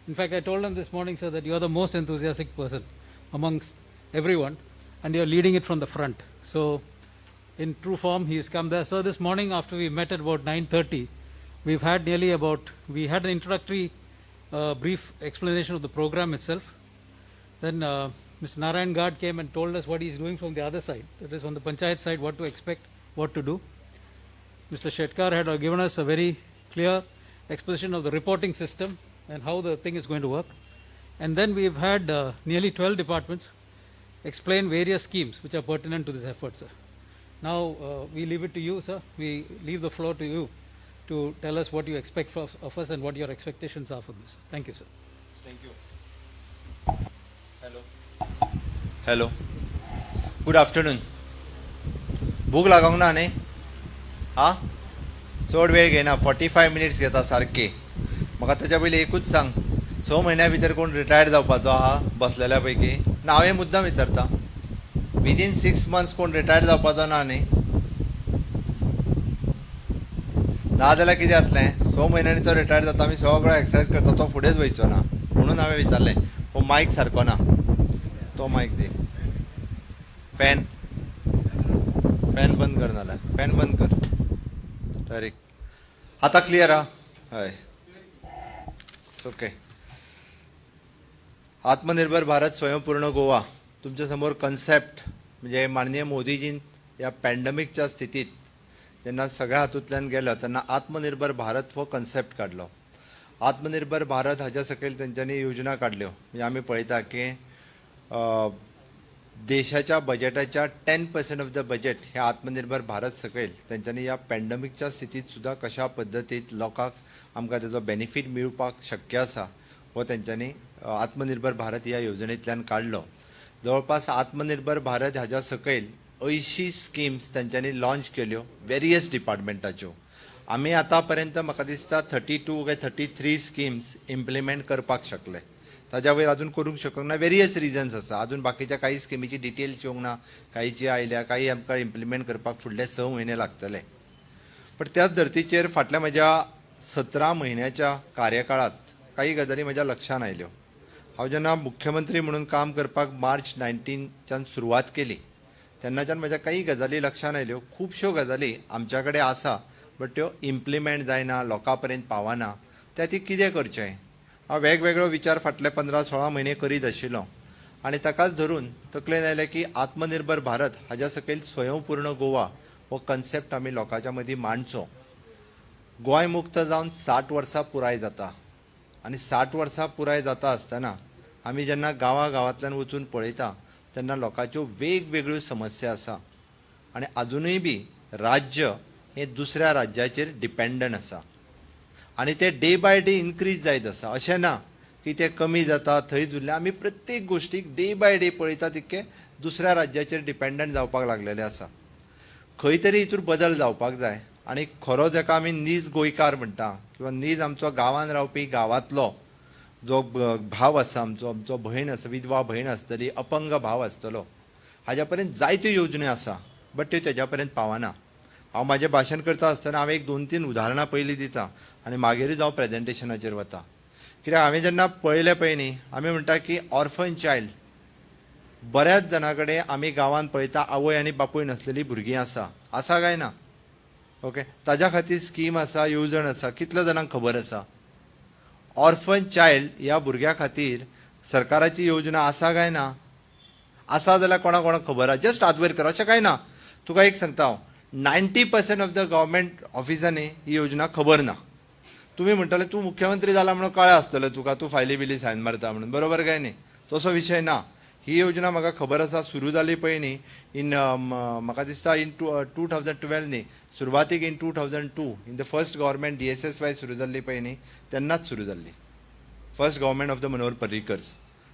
In fact, I told him this morning, sir, that you are the most enthusiastic person amongst everyone, and you are leading it from the front. So, in true form, he has come there. So this morning, after we met at about 9:30, we've had nearly about, we had an introductory brief explanation of the program itself. Then Mr. Narayan Gad came and told us what he's doing from the other side, that is on the panchayat side, what to expect, what to do. Mr. Shetkar had given us a very clear exposition of the reporting system and how the thing is going to work. And then we've had nearly 12 departments explain various schemes which are pertinent to this effort, sir. Now we leave it to you, sir. We leave the floor to you to tell us what you expect of us and what your expectations are for this. Thank you, sir. Thank you. Hello. Hello. Good afternoon. भूक लागोंक ना न्ही? आं, चड वेळ घेयना, 45 minutes घेता सारके. म्हाका ताच्या पयलीं एकूच सांग, 6 म्हयन्या भितर कोण रिटायर्ड जावपाचो आहा बसलेल्या पैकी? ना, हांव हें मुद्दाम विचारता, विदीन 6 मंथ्स कोण रिटायर्ड जावपाचो ना न्ही? ना जाल्यार कितें जातलें? 6 म्हयन्यांनी तो रिटायर्ड जाता, आमी सगळो एक्सरसायज करता, तो फुडेंच वयचो ना. म्हणून हांवें विचारलें. हो मायक सारको ना, तो मायक दी. फॅन फॅन बंद कर, नाल्यार फॅन बंद कर डायरेक्ट. आतां क्लियर आहा? हय, ओके. आत्मनिर्भर भारत स्वयंपूर्ण गोवा तुमच्या समोर कन्सेप्ट म्हणजे माननीय मोदीजीन ह्या पॅन्डेमिकच्या स्थितीत जेन्ना सगळ्या हातूंतल्यान गेलो तेन्ना आत्मनिर्भर भारत हो कन्सेप्ट काडलो. आत्मनिर्भर भारत हाज्या सकयल तेंच्यांनी योजना काडल्यो. म्हणजे आमी पळयता की देशाच्या बजेटाच्या 10% ऑफ the budget हे आत्मनिर्भर भारत सकयल तेंच्यांनी ह्या पॅन्डेमिकच्या स्थितीत सुद्दां कशा पद्दतीत लोकांक आमकां तेजो बेनिफीट मेळपाक शक्य आसा हो तेंच्यांनी आत्मनिर्भर भारत ह्या येवजणेंतल्यान काडलो. जवळपास आत्मनिर्भर भारत हाज्या सकयल 80 स्किम्स तेंच्यांनी लॉन्च केल्यो वेरियस डिपार्टमेंटाच्यो. आमी आतां पर्यंत म्हाका दिसता 32 काय 33 स्किम्स इम्प्लिमेंट करपाक शकले. ताज्या वयर अजून करूंक शकूंक ना, वेरियस रिजन्स आसा. अजून बाकीच्या काही स्किमीची डिटेल्स येवंक ना, काहीची आयल्या, काही आमकां इम्प्लिमेंट करपाक फुडले 6 म्हयने लागतले. पण त्याच धर्तीचेर फाटल्या म्हज्या 17 म्हयन्याच्या कार्यकाळांत काही गजाली म्हज्या लक्षान आयल्यो. हांव जेन्ना मुख्यमंत्री म्हणून काम करपाक मार्च 19च्यान सुरवात केली तेन्नाच्यान म्हज्या काही गजाली लक्षान आयल्यो. खुबश्यो गजाली आमच्या कडेन आसा बट त्यो इम्प्लिमेंट जायना, लोकां पर्यंत पावना. त्या ती कितें करचें हांव वेगवेगळो विचार फाटले 15-16 म्हयने करीत आशिल्लो आनी ताकाच धरून तकलेन आयलें की आत्मनिर्भर भारत हाज्या सकयल स्वयंपूर्ण गोवा हो कन्सेप्ट आमी लोकांच्या मदीं मांडचो. गोंय मुक्त जावन 60 वर्सां पुराय जाता आनी 60 वर्सां पुराय जाता आसतना आमी जेन्ना गांवा गांवांतल्यान वचून पळयता तेन्ना लोकांच्यो वेगवेगळ्यो समस्या आसा आनी आजुनूय बी राज्य हें दुसऱ्या राज्याचेर डिपेंडंट आसा आनी ते डे बाय डे इन्क्रीज जायत आसा. अशें ना की ते कमी जाता थंयच उरलें. आमी प्रत्येक गोश्टीक डे बाय डे पळयता तितके दुसऱ्या राज्याचेर डिपेंडंट जावपाक लागलेले आसा. खंय तरी हितूर बदल जावपाक जाय आनी खरो जाका आमी नीज गोंयकार म्हणटा किंवा नीज आमचो गांवांत रावपी गांवांतलो जो भाव आसा आमचो, आमचो भयण आसा, विधवा भयण आसतली, अपंग भाव आसतलो, हाज्या पर्यंत जायत्यो योजण्यो आसा बट त्यो तेज्या पर्यंत पावना. हांव म्हाजें भाशण करता आसतना हांव 1, 2, 3 उदाहरणां पयलीं दिता आनी मागीरूच हांव प्रेजेंटेशनाचेर वता. कित्याक हांवें जेन्ना पळयलें पळय न्ही, आमी म्हणटा की ऑर्फन चायल्ड बऱ्याच जाणां कडेन आमी गांवांत पळयता आवय आनी बापूय नासलेलीं भुरगीं आसा, आसा काय ना? ओके, ताज्या खातीर स्कीम आसा, येवजण आसा. कितल्या जाणांक खबर आसा ऑर्फन चायल्ड ह्या भुरग्या खातीर सरकाराची योजना आसा काय ना? आसा जाल्यार कोणा कोणाक खबर आसा? जस्ट हात वयर कर. अशें काय ना, तुका एक सांगता हांव, 90% ऑफ the government ऑफिसांनी ही योजना खबर ना. तुमी म्हणटले तूं मुख्यमंत्री जाला म्हणून कळ्ळें आसतलें तुका, तूं फायली बिली सायन मारता म्हणून, बरोबर काय न्ही? तसो विशय ना. ही योजना म्हाका खबर आसा सुरू जाली पळय न्ही इन म्हाका दिसता इन 2012 न्ही, सुरवातीक in 2002 in the first government DSSY सुरू जाल्ली पळय न्ही तेन्नाच सुरू जाल्ली. First government of the Manohar Parrikar's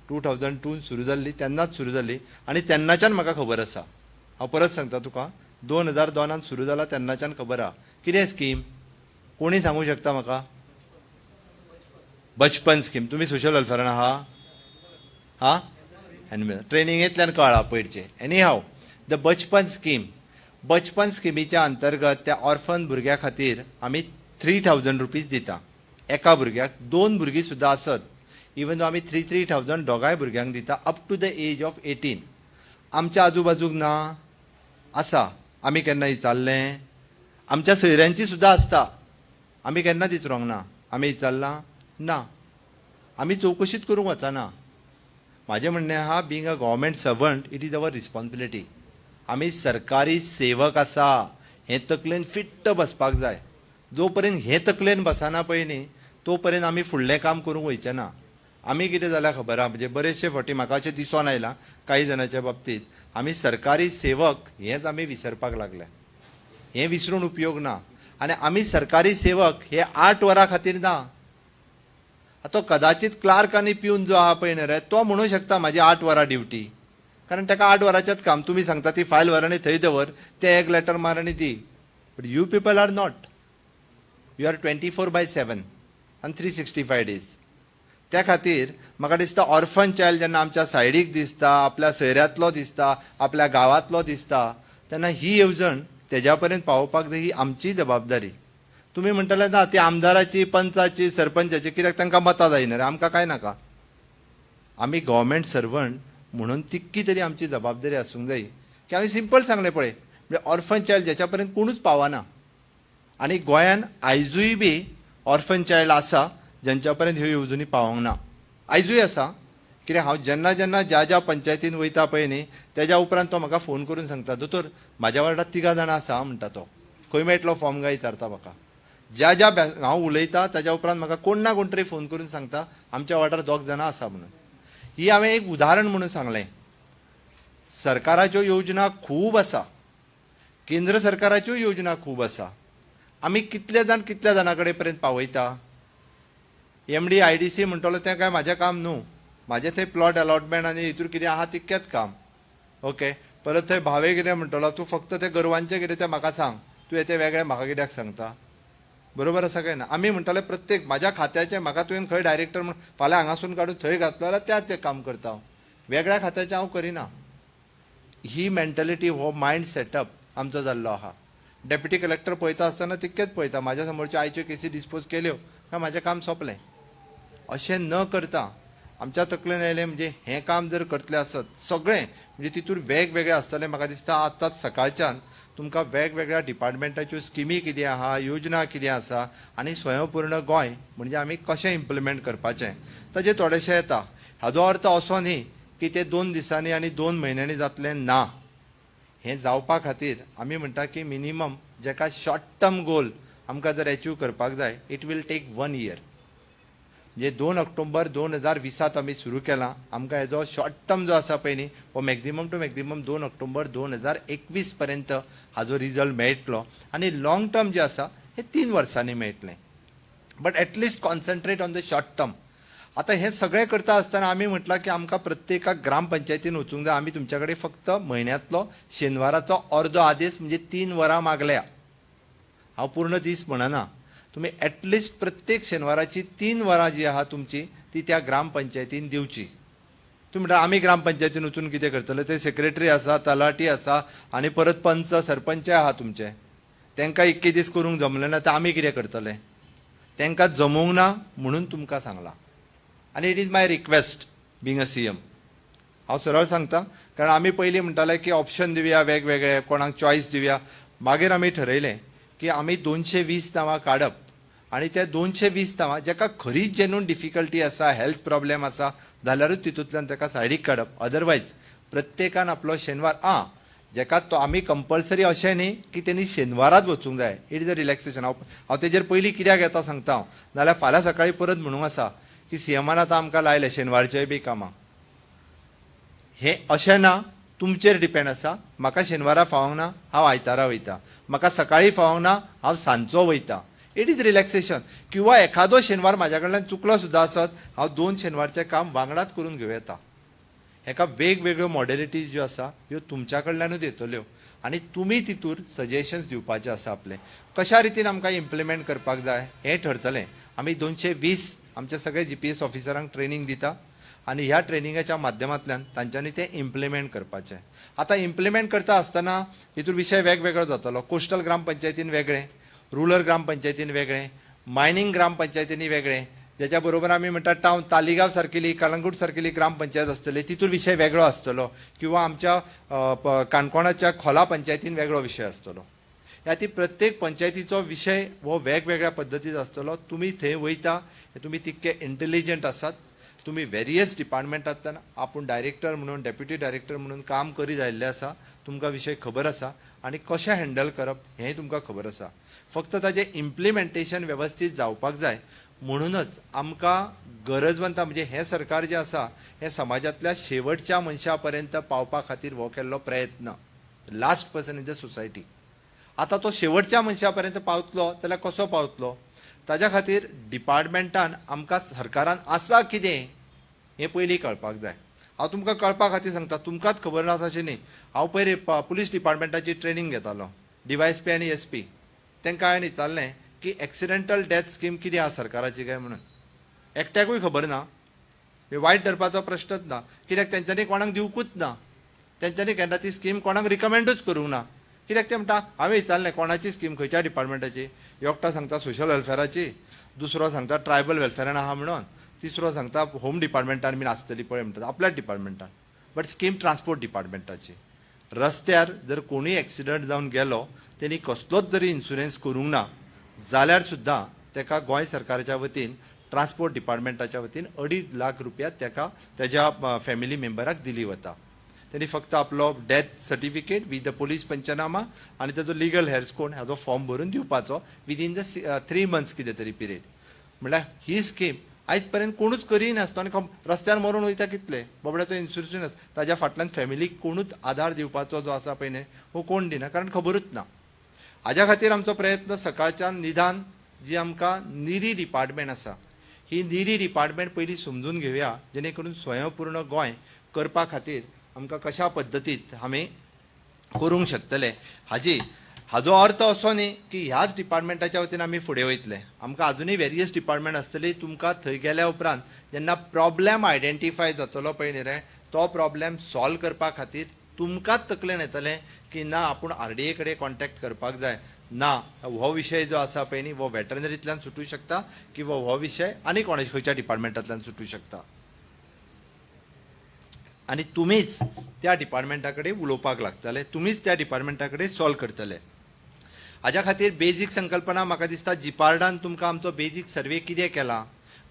2002 सुरू जाल्ली, तेन्नाच सुरू जाल्ली आनी तेन्नाच्यान म्हाका खबर आसा. हांव परत सांगता तुका, 2002 सुरू जाला तेन्नाच्यान खबर आहा. कितें स्कीम कोणी सांगू शकता म्हाका? बचपन स्कीम. तुमी सोशल वेलफेरान आहा? हा, ट्रेनिंगेंतल्यान कळ्ळां पयरचें. एनी हाव, the बचपन स्कीम, बचपन स्किमीच्या अंतर्गत त्या ऑर्फन भुरग्या खातीर आमी 3000 रुपीज दिता एका भुरग्याक. 2 भुरगीं सुद्दां आसत, इवन दो आमी 3 3 थावजंड दोगांय भुरग्यांक दिता up to the age of 18. आमच्या आजूबाजूक ना आसा? आमी केन्ना विचारलें? आमच्या सोयऱ्यांची सुद्दां आसता. आमी केन्नाच विचारूंक ना. आमी विचारलां ना. आमी चवकशीत करूंक वचना. म्हाजें म्हणणें आहा, being a government servant, it is our responsibility. आमी सरकारी सेवक आसा हें तकलेन फिट्ट बसपाक जाय. जो पर्यंत हें तकलेन बसना पळय न्ही, तो पर्यंत आमी फुडलें काम करूंक वयचें ना. आमी कितें जाल्यार खबर आहा, म्हणजे बरेचशे फावटी म्हाका अशें दिसोन आयलां, काही जाणांच्या बाबतींत आमी सरकारी सेवक हेंच आमी विसरपाक लागले. हें विसरून उपयोग ना. आनी आमी सरकारी सेवक हे 8 वरां खातीर ना. तो कदाचित क्लार्क आनी प्यून जो आहा पळय न्ही रे, तो म्हणू शकता म्हाजी 8 वरां ड्युटी, कारण ताका 8 वरांचेच काम. तुमी सांगता ती फायल व्हर आनी थंय दवर, तें एक लेटर मार आनी दी. But you people are not. You are 24/7 आनी 365 days. त्या खातीर म्हाका दिसता, ऑर्फन चायल्ड जेन्ना आमच्या सायडीक दिसता, आपल्या सोयऱ्यांतलो दिसता, आपल्या गांवांतलो दिसता, तेन्ना ही येवजण तेज्या पर्यंत पावोवपाक जाय. ही आमची जबाबदारी. तुमी म्हणटले ना, ती आमदाराची, पंचाची, सरपंचाची, कित्याक तांकां मतां जायना रे. आमकां कांय नाका. आमी गव्हर्मेंट सर्वंट म्हणून तितकी तरी आमची जबाबदारी आसूंक जाय की हांवें सिंपल सांगलें पळय, म्हणजे ऑर्फन चायल्ड ज्याच्या पर्यंत कोणूच पावना. आनी गोंयान आयजूय बी ऑर्फन चायल्ड आसा ज्यांच्या पर्यंत ह्यो येवजणी पावोंक ना. आयजूय आसा. कित्याक हांव जेन्ना जेन्ना ज्या ज्या पंचायतीन वयता पळय न्ही, तेज्या उपरांत तो म्हाका फोन करून सांगता, "दोतोर, म्हाज्या वार्डात तिगां जाणां आसा," म्हणटा तो. "खंय मेळटलो फॉर्म काय?" विचारता म्हाका. ज्या ज्या हांव उलयता, ताज्या उपरांत म्हाका कोण ना कोण तरी फोन करून सांगता, आमच्या वार्डार दोग जाणां आसा म्हणून. ही हांवें एक उदाहरण म्हणून सांगलें. सरकाराच्यो योजना खूब आसा, केंद्र सरकाराच्यो योजना खूब आसा. आमी कितले जाण कितल्या जाणां कडेन पर्यंत पावयता? एमडी आयडीसी म्हणटलो, तें काय म्हाजें काम न्हू. म्हाजें थंय प्लॉट अलॉटमेंट आनी हितूर कितें आहा तितकेंच काम. ओके, परत थंय भावे कितें म्हणटलो, तूं फक्त तें गोरवांचें कितें तें म्हाका सांग, तुवें तें वेगळें म्हाका कित्याक सांगता? बरोबर आसा काय ना? आमी म्हणटाले, प्रत्येक म्हाज्या खात्याचें म्हाका तुवें खंय डायरेक्टर म्हण फाल्यां हांगासून काडून थंय घातलो जाल्यार त्याच तें काम करता हांव. वेगळ्या खात्याचें हांव करिना. ही मेंटलिटी, हो मायंड सेटअप आमचो जाल्लो आहा. डेप्युटी कलेक्टर पळयता आसतना तितकेंच पळयता, म्हाज्या समोरच्यो आयच्यो केसी डिस्पोज केल्यो काय म्हाजें काम सोंपलें. अशें न करता आमच्या तकलेन आयलें, म्हणजे हें काम जर करतलें आसत सगळें, म्हणजे तितूर वेगवेगळें आसतलें. म्हाका दिसता आतांच सकाळच्यान तुमकां वेगवेगळ्या डिपार्टमेंटाच्यो स्किमी कितें आहा, योजना कितें आसा आनी स्वयंपूर्ण गोंय म्हणजे आमी कशें इम्प्लिमेंट करपाचें ताजें थोडेशें येता. हाजो अर्थ असो न्ही की ते 2 दिसांनी आनी 2 म्हयन्यांनी जातलें. ना, हें जावपा खातीर आमी म्हणटा की मिनिमम जेका शॉर्ट टर्म गोल आमकां जर एचीव करपाक जाय, it will take one year. म्हणजे 2 ऑक्टोबर 2020त आमी सुरू केलां. आमकां हेजो शॉर्ट टर्म जो आसा पळय न्ही, हो मॅक्झिमम टू मॅक्झिमम 2 ऑक्टोबर 2021 पर्यंत हाजो रिजल्ट मेळटलो आनी लाँग टर्म जें आसा हें 3 वर्सांनी मेळटलें. But at least concentrate on the short term. आतां हें सगळें करता आसतना आमी म्हटलां की आमकां प्रत्येकाक ग्रामपंचायतीन वचूंक जाय. आमी तुमच्या कडेन फक्त म्हयन्यांतलो शेनवाराचो अर्दो आदेस म्हणजे 3 वरां मागल्या. हांव पूर्ण दीस म्हणना. तुमी एटलिस्ट प्रत्येक शेनवाराची 3 वरां जी आहा तुमची, ती त्या ग्रामपंचायतीन दिवची. तुमी म्हणटा, आमी ग्रामपंचायतीन वचून कितें करतले? ते सेक्रेटरी आसा, तलाठी आसा आनी परत पंच सरपंच आहा तुमचे. तांकां इतके दीस करूंक जमलें ना तर आमी कितें करतले? तांकां जमूंक ना म्हणून तुमकां सांगलां. आनी it is my request, being a CM, हांव सरळ सांगता, कारण आमी पयलीं म्हणटाले की ऑप्शन दिवया, वेगवेगळे कोणाक चॉयस दिवया. मागीर आमी ठरयलें की आमी 220 नांवां काडप आनी त्या 220 नांवां जेका खरीच जेन्यून डिफिकल्टी आसा, हेल्थ प्रॉब्लेम आसा जाल्यारूच तितूंतल्यान ताका सायडीक काडप. अदरवायज प्रत्येकान आपलो शेनवार आं जेका तो आमी कंपल्सरी अशें न्ही की तेणी शेनवाराच वचूंक जाय. It is a relaxation. हांव हांव तेजेर पयलीं कित्याक येता सांगता हांव, नाल्यार फाल्यां सकाळीं परत म्हणूंक आसा की सीएमान आतां आमकां लायलें शेनवारचेय बी कामां. हें अशें ना. तुमचेर डिपेंड आसा. म्हाका शेनवारा फावोंक ना, हांव आयतारा वयता. म्हाका सकाळीं फावोंक ना, हांव सांजचो वयता. It is relaxation. किंवा एखादो शेनवार म्हाज्या कडल्यान चुकलो सुद्दां आसत, हांव 2 शेनवारचें काम वांगडाच करून घेवं येता. हेका वेगवेगळ्यो मॉडेलिटीज ज्यो आसा ह्यो तुमच्या कडल्यानूच येतल्यो आनी तुमी तितूर सजेशन्स दिवपाचे आसा. आपलें कशा रितीन आमकां इम्प्लिमेंट करपाक जाय हें ठरतलें. आमी 220 आमच्या सगळे जीपीएस ऑफिसरांक ट्रेनींग दिता आनी ह्या ट्रेनिंगाच्या माध्यमांतल्यान तांच्यांनी तें इम्प्लिमेंट करपाचें. आतां इम्प्लिमेंट करता आसतना हितूर विशय वेगवेगळो जातलो. कोस्टल ग्रामपंचायतीन वेगळें, रुरल ग्रामपंचायतीन वेगळें, मायनींग ग्रामपंचायतींनी वेगळें. ज्याच्या बरोबर आमी म्हणटा टावन तालिगांव सारकेली, कलंगूट सारकेली ग्रामपंचायत आसतली, तितून विशय वेगळो आसतलो, किंवा आमच्या काणकोणाच्या खोला पंचायतीन वेगळो विशय आसतलो. ह्या ती प्रत्येक पंचायतीचो विशय हो वेगवेगळ्या पद्दतीन आसतलो. तुमी थंय वयता, तुमी तितके इंटेलिजंट आसात, तुमी वेरियस डिपार्टमेंटांतल्यान आपूण डायरेक्टर म्हणून, डेप्युटी डायरेक्टर म्हणून काम करीत आयिल्ले आसा, तुमकां विशय खबर आसा आनी कशें हँडल करप हेंय तुमकां खबर आसा. फक्त ताजें इम्प्लिमेंटेशन वेवस्थीत जावपाक जाय. म्हणूनच आमकां गरजवंता म्हणजे हें सरकार जें आसा हें समाजांतल्या शेवटच्या मनशा पर्यंत पावपा खातीर हो केल्लो प्रयत्न, last person in the society. आतां तो शेवटच्या मनशा पर्यंत पावतलो जाल्यार कसो पावतलो, ताज्या खातीर डिपार्टमेंटान आमकां सरकारान आसा कितें हें पयलीं कळपाक जाय. हांव तुमकां कळपा खातीर सांगता, तुमकांच खबर नासा अशें न्ही. हांव पयर पुलीस डिपार्टमेंटाची ट्रेनींग घेतालो, डीवायएसपी आनी एसपी, तांकां हांवें विचारलें की एक्सिडेंटल डेथ स्कीम कितें आसा सरकाराची काय म्हणून. एकट्याकूय खबर ना. वायट धरपाचो प्रश्नच ना, कित्याक तेंच्यांनी कोणाक दिवकूच ना, तेंच्यांनी केन्ना ती स्कीम कोणाक रिकमेंडूच करूंक ना. कित्याक ते म्हणटा, हांवें विचारलें कोणाची स्कीम, खंयच्या डिपार्टमेंटाची, एकटो सांगता सोशल वेलफेराची, दुसरो सांगता ट्रायबल वेलफेरान आहा म्हणून, तिसरो सांगता होम डिपार्टमेंटान बीन आसतली पळय म्हणटा आपल्याच डिपार्टमेंटान, बट स्कीम ट्रान्सपोर्ट डिपार्टमेंटाची. रस्त्यार जर कोणूय एक्सिडंट जावन गेलो, तेणी कसलोच जरी इन्शुरन्स करूंक ना जाल्यार सुद्दां तेका गोंय सरकाराच्या वतीन, ट्रान्सपोर्ट डिपार्टमेंटाच्या वतीन 2.5 लाख रुपया तेका तेज्या फॅमिली मेंबराक दिली वता. तेणी फक्त आपलो death certificate with the police पंचनामा आनी तेजो लिगल हेर्स कोण हाजो फॉर्म भरून दिवपाचो विदीन the 3 months कितें तरी पिरियड. म्हणल्यार ही स्कीम आयज पर्यंत कोणूच करिनासलो आनी रस्त्यार मरून वयता कितले बाबड्याचो इन्शुरन्स आसता, ताज्या फाटल्यान फॅमिलीक कोणूच आधार दिवपाचो जो आसा पळय न्ही हो कोण दिना, कारण खबरूच ना. हाज्या खातीर आमचो प्रयत्न सकाळच्यान निदान जी आमकां निरी डिपार्टमेंट आसा ही निरी डिपार्टमेंट पयलीं समजून घेवया, जेणे करून स्वयंपूर्ण गोंय करपा खातीर आमकां कशा पद्दतीत आमी करूंक शकतले. हाजो अर्थ असो न्ही की ह्याच डिपार्टमेंटाच्या वतीन आमी फुडें वयतले, आमकां आजुनूय वेरियस डिपार्टमेंट आसतली. तुमकां थंय गेल्या उपरांत जेन्ना प्रॉब्लेम आयडेंटिफाय जातलो पळय न्ही रे, तो प्रॉब्लेम सॉल्व करपा खातीर तुमकांच तकलेन येतलें की ना आपूण आरडीए कडेन कॉन्टेक्ट करपाक जाय, ना हो विशय जो आसा पळय न्ही हो वेटरनरींतल्यान सुटूं शकता किंवा हो विशय आनी कोणा खंयच्या डिपार्टमेंटांतल्यान सुटूं शकता, आनी तुमीच त्या डिपार्टमेंटा कडेन उलोवपाक लागतले, तुमीच त्या डिपार्टमेंटा कडेन सॉल्व करतले. हाज्या खातीर बेजीक संकल्पना म्हाका दिसता जिपार्डान तुमकां आमचो बेजीक सर्वे कितें केला,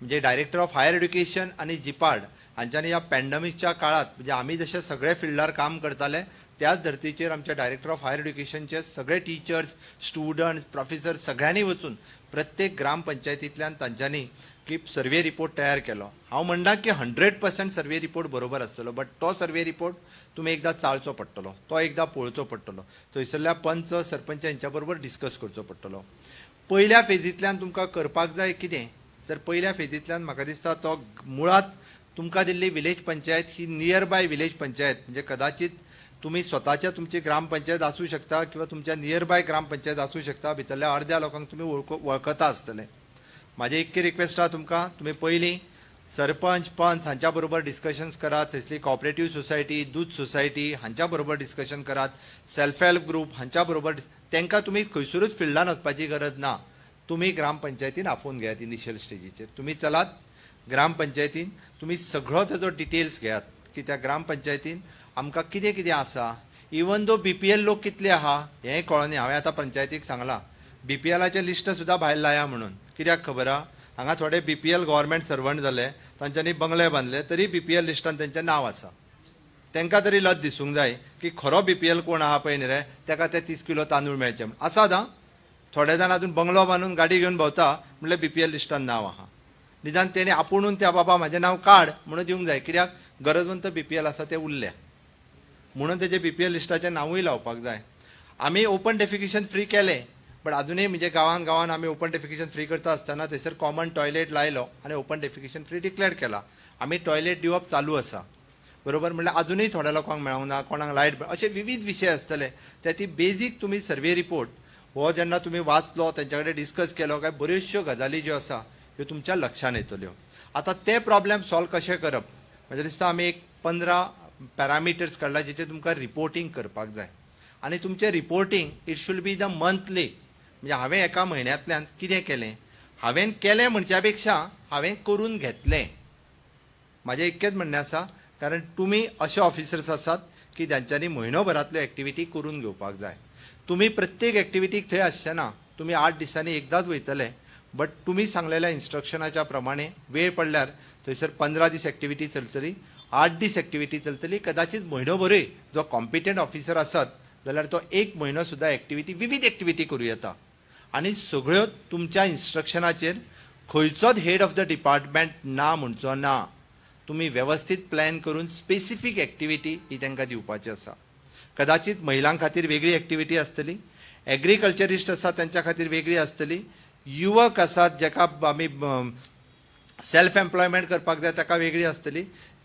म्हणजे डायरेक्टर ऑफ हायर एड्युकेशन आनी जिपार्ड हांच्यांनी ह्या पॅन्डमिकच्या काळांत, म्हणजे आमी जशे सगळे फिल्डार काम करताले त्याच धर्तीचेर आमच्या डायरेक्टर ऑफ हायर एड्युकेशनचे सगळे टिचर्स, स्टुडंट्स, प्रोफेसर सगळ्यांनी वचून प्रत्येक ग्रामपंचायतींतल्यान तांच्यांनी की सर्वे रिपोर्ट तयार केलो. हांव म्हणना की 100% सर्वे रिपोर्ट बरोबर आसतलो, बट तो सर्वे रिपोर्ट तुमी एकदां चाळचो पडटलो, तो एकदां पळोवचो पडटलो, थंयसरल्या पंच सरपंच हेंच्या बरोबर डिस्कस करचो पडटलो. पयल्या फेजींतल्यान तुमकां करपाक जाय कितें, तर पयल्या फेजींतल्यान म्हाका दिसता तो मुळांत तुमकां दिल्ली विलेज पंचायत ही नियर बाय विलेज पंचायत, म्हणजे कदाचित तुमी स्वताच्या तुमची ग्रामपंचायत आसूं शकता किंवा तुमच्या नियर बाय ग्रामपंचायत आसूं शकता, भितरल्या अर्द्या लोकांक तुमी वळखता आसतले. म्हाजें एक रिक्वेस्ट आहा तुमकां, तुमी पयलीं सरपंच पंच हांच्या बरोबर डिस्कशन्स करात, थंयसली कॉपरेटीव सोसायटी, दूद सोसायटी हांच्या बरोबर डिस्कशन करात, सेल्फ हेल्प ग्रूप हांच्या बरोबर, तांकां तुमी खंयसरूच फिल्डान वचपाची गरज ना, तुमी ग्रामपंचायतीन आफोवन घेयात. इनिशियल स्टेजीचेर तुमी चलात ग्रामपंचायतीन, तुमी सगळो तेजो डिटेल्स घेयात की त्या ग्रामपंचायतीन आमकां कितें कितें आसा, इवन दो बीपीएल लोक कितले आहा हेंय कळना. हांवें आतां पंचायतीक सांगलां बीपीएलाचें लिस्ट सुद्दां भायर लाया म्हणून, कित्याक खबर आहा हांगा थोडे बीपीएल गव्हर्मेंट सर्वंट जाले, तांच्यांनी बंगले बांदले तरी बीपीएल लिस्टान तेंचें नांव आसा. तांकां तरी लज दिसूंक जाय की खरो बीपीएल कोण आहा पळय न्ही रे, ताका ते 30 किलो तांदूळ मेळचे म्हण आसात. आं, थोडे जाण अजून बंगलो बांदून गाडी घेवन भोंवता म्हणल्यार बीपीएल लिस्टान नांव आहा. निदान तेणी आपुणून त्या बाबा म्हाजें नांव काड म्हणून दिवंक जाय, कित्याक गरजवंत बीपीएल आसा ते उरल्या म्हणून तेजे बीपीएल लिस्टाचें नांवूय लावपाक जाय. आमी ओपन डेफिकेशन फ्री केलें, बट अजुनूय म्हणजे गांवान गांवान आमी ओपन डेफिकेशन फ्री करता आसतना थंयसर कॉमन टॉयलेट लायलो आनी ओपन डेफिकेशन फ्री डिक्लेअर केला. आमी टॉयलेट दिवप चालू आसा, बरोबर, म्हणल्यार अजुनूय थोड्या लोकांक मेळोंक ना, कोणाक लायट, अशे विविध विशय आसतले. ते ती बेजीक तुमी सर्वे रिपोर्ट हो जेन्ना तुमी वाचलो, तेंच्या कडेन डिस्कस केलो काय बऱ्योचश्यो गजाली ज्यो आसा ह्यो तुमच्या लक्षान येतल्यो. आतां ते प्रॉब्लेम सॉल्व कशें करप, म्हाका दिसता आमी एक 15 पॅरामिटर्स काडला जेचेर तुमकां रिपोर्टींग करपाक जाय, आनी तुमचें reporting it should be the monthly, म्हणजे हांवें एका म्हयन्यांतल्यान कितें केलें, हांवें केलें म्हणच्या पेक्षा हांवें करून घेतलें. म्हाजें इतकेंच म्हणणें आसा, कारण तुमी अशे ऑफिसर्स आसात की जांच्यांनी म्हयनोभरांतल्यो एक्टिविटी करून घेवपाक जाय. तुमी प्रत्येक एक्टिविटीक थंय आसचे ना, तुमी 8 दिसांनी एकदांच वयतले, बट तुमी सांगलेल्या इन्स्ट्रक्शनाच्या प्रमाणे वेळ पडल्यार थंयसर 15 दीस एक्टिविटी चलतली, 8 दीस एक्टिविटी चलतली, कदाचित म्हयनोभरूय जो कॉम्पिटंट ऑफिसर आसत जाल्यार तो एक म्हयनो सुद्दां एक्टिविटी, विवीध एक्टिविटी करूं येता. आनी सगळ्यो तुमच्या इन्स्ट्रक्शनाचेर खंयचोच हेड ऑफ the department ना म्हणचो ना. तुमी वेवस्थीत प्लॅन करून स्पेसिफीक एक्टिविटी ही तांकां दिवपाची आसा. कदाचित महिलां खातीर वेगळी एक्टिविटी आसतली, एग्रीकल्चरिस्ट आसा तांच्या खातीर वेगळी आसतली, युवक आसात जेका आमी सेल्फ एम्प्लॉयमेंट करपाक जाय ताका वेगळी आसतली,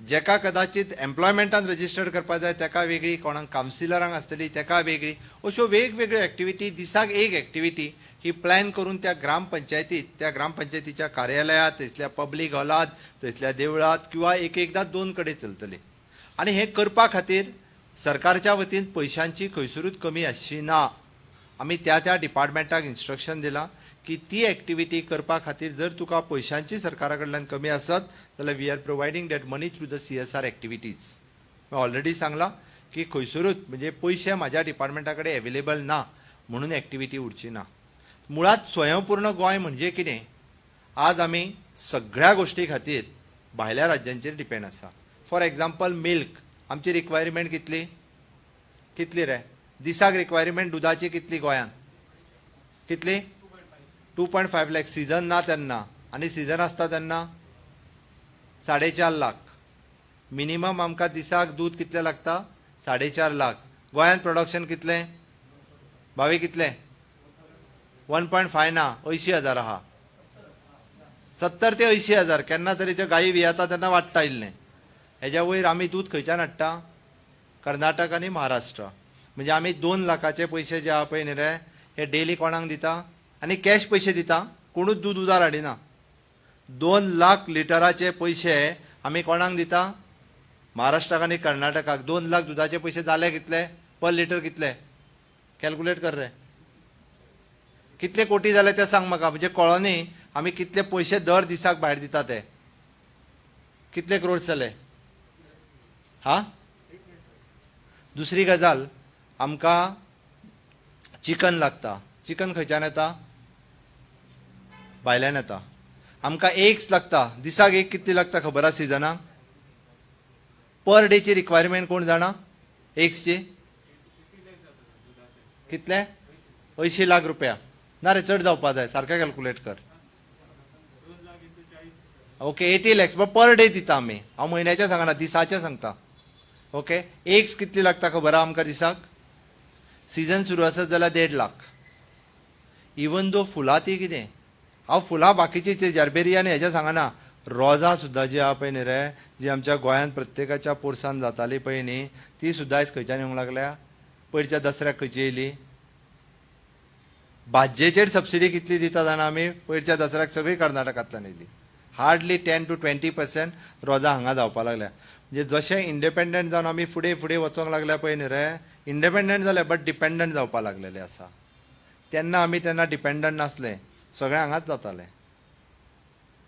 जेका कदाचित एम्प्लॉयमेंटान रजिस्टर्ड करपाक जाय ताका वेगळी, कोणाक कावन्सिलरांक आसतली ताका वेगळी. अश्यो वेगवेगळ्यो एक्टिविटी, दिसाक एक एक्टिविटी ही प्लॅन करून त्या ग्रामपंचायतीत, त्या ग्रामपंचायतीच्या कार्यालयात, थंयसल्या पब्लीक हॉलात, थंयसल्या देवळात किंवा एक एकदां 2 कडेन चलतली. आनी हें करपा खातीर सरकारच्या वतीन पयशांची खंयसरूच कमी आसची ना. आमी त्या त्या डिपार्टमेंटाक इन्स्ट्रक्शन दिलां की ती एक्टिविटी करपा खातीर जर तुका पयशांची सरकारा कडल्यान कमी आसत जाल्यार we are providing that money through the CSR activities. Already सांगलां की खंयसरूच म्हणजे पयशे म्हाज्या डिपार्टमेंटा कडेन एवेलेबल ना म्हणून एक्टिविटी उरची ना. मुळात स्वयंपूर्ण गोंय म्हणजे कितें, आज आमी सगळ्या गोश्टी खातीर भायल्या राज्यांचेर डिपेंड आसा. फॉर एग्जाम्पल मिल्क, आमची रिक्वायरमेंट कितली, कितली रे दिसाक रिक्वायरमेंट दुदाची कितली गोंयांत, कितली? 2.5 लाख. सिजन ना तेन्ना, आनी सिजन आसता तेन्ना 4.5 लाख मिनिमम आमकां दिसाक दूद कितलें लागता, 4.5 लाख. गोंयांत प्रोडक्शन कितलें भावी, कितलें? 1.5 ना, 80,000 आहा, 70 ते 80 हजार. केन्ना तरी त्यो गायी वियेता तेन्ना वाडटा इल्लें. हेज्या वयर आमी दूद खंयच्यान हाडटा, कर्नाटक आनी महाराष्ट्र. म्हणजे आमी 2 लाखाचे पयशे जे आहा पळय न्ही रे, हे डेली कोणाक दिता आनी कॅश पयशे दिता, कोणूच दूद उदार हाडिना. 2 लाख लिटराचे पयशे आमी कोणाक दिता, महाराष्ट्राक आनी कर्नाटकाक. 2 लाख दुदाचे पयशे जाले कितले पर लिटर, कितले कॅल्कुलेट कर रे, कितले कोटी जाले ते सांग म्हाका, म्हणजे कळो न्ही आमी कितले पयशे दर दिसाक भायर दिता ते, कितले क्रोड्स जाले. हा, दुसरी गजाल, आमकां चिकन लागता. चिकन खंयच्यान येता, भायल्यान येता. आमकां एग्स लागता, दिसाक एक कितली लागता खबर आसा सिजनाक, पर डेची रिक्वायरमेंट कोण जाणा एग्सची कितले, 80 लाख रुपया. ना रे, चड जावपा जाय, सारकें कॅल्कुलेट कर. Okay, 80 lakhs but per day दिता आमी, हांव म्हयन्याचें सांगना, दिसाचें सांगता. ओके, एग्स कितली लागता खबर आहा आमकां दिसाक, सिजन सुरू आसत जाल्यार 1.5 लाख. इवन दो फुलां ती कितें, हांव फुलां बाकीची ती जर्बेरिया आनी हेजें सांगना, रोजां सुद्दां जी आहा पळय न्ही रे, जी आमच्या गोंयांत प्रत्येकाच्या पोरसान जाताली पळय न्ही, ती सुद्दां आयज खंयच्यान येवंक लागल्या, पयरच्या दसऱ्याक खंयची येयली. भाजयेचेर सबसिडी कितली दिता जाणा आमी, पयरच्या दसऱ्याक सगळी कर्नाटकांतल्यान येयली. हार्डली 10 to 20% रोजां हांगा जावपा लागल्या. म्हणजे जशें इंडिपेंडंट जावन आमी फुडें फुडें वचोंक लागल्या पळय न्ही रे, इंडिपेंडंट जाले बट डिपेंडंट जावपा लागलेले आसा. तेन्ना आमी तेन्ना डिपेंडंट नासले, सगळें हांगाच जातालें.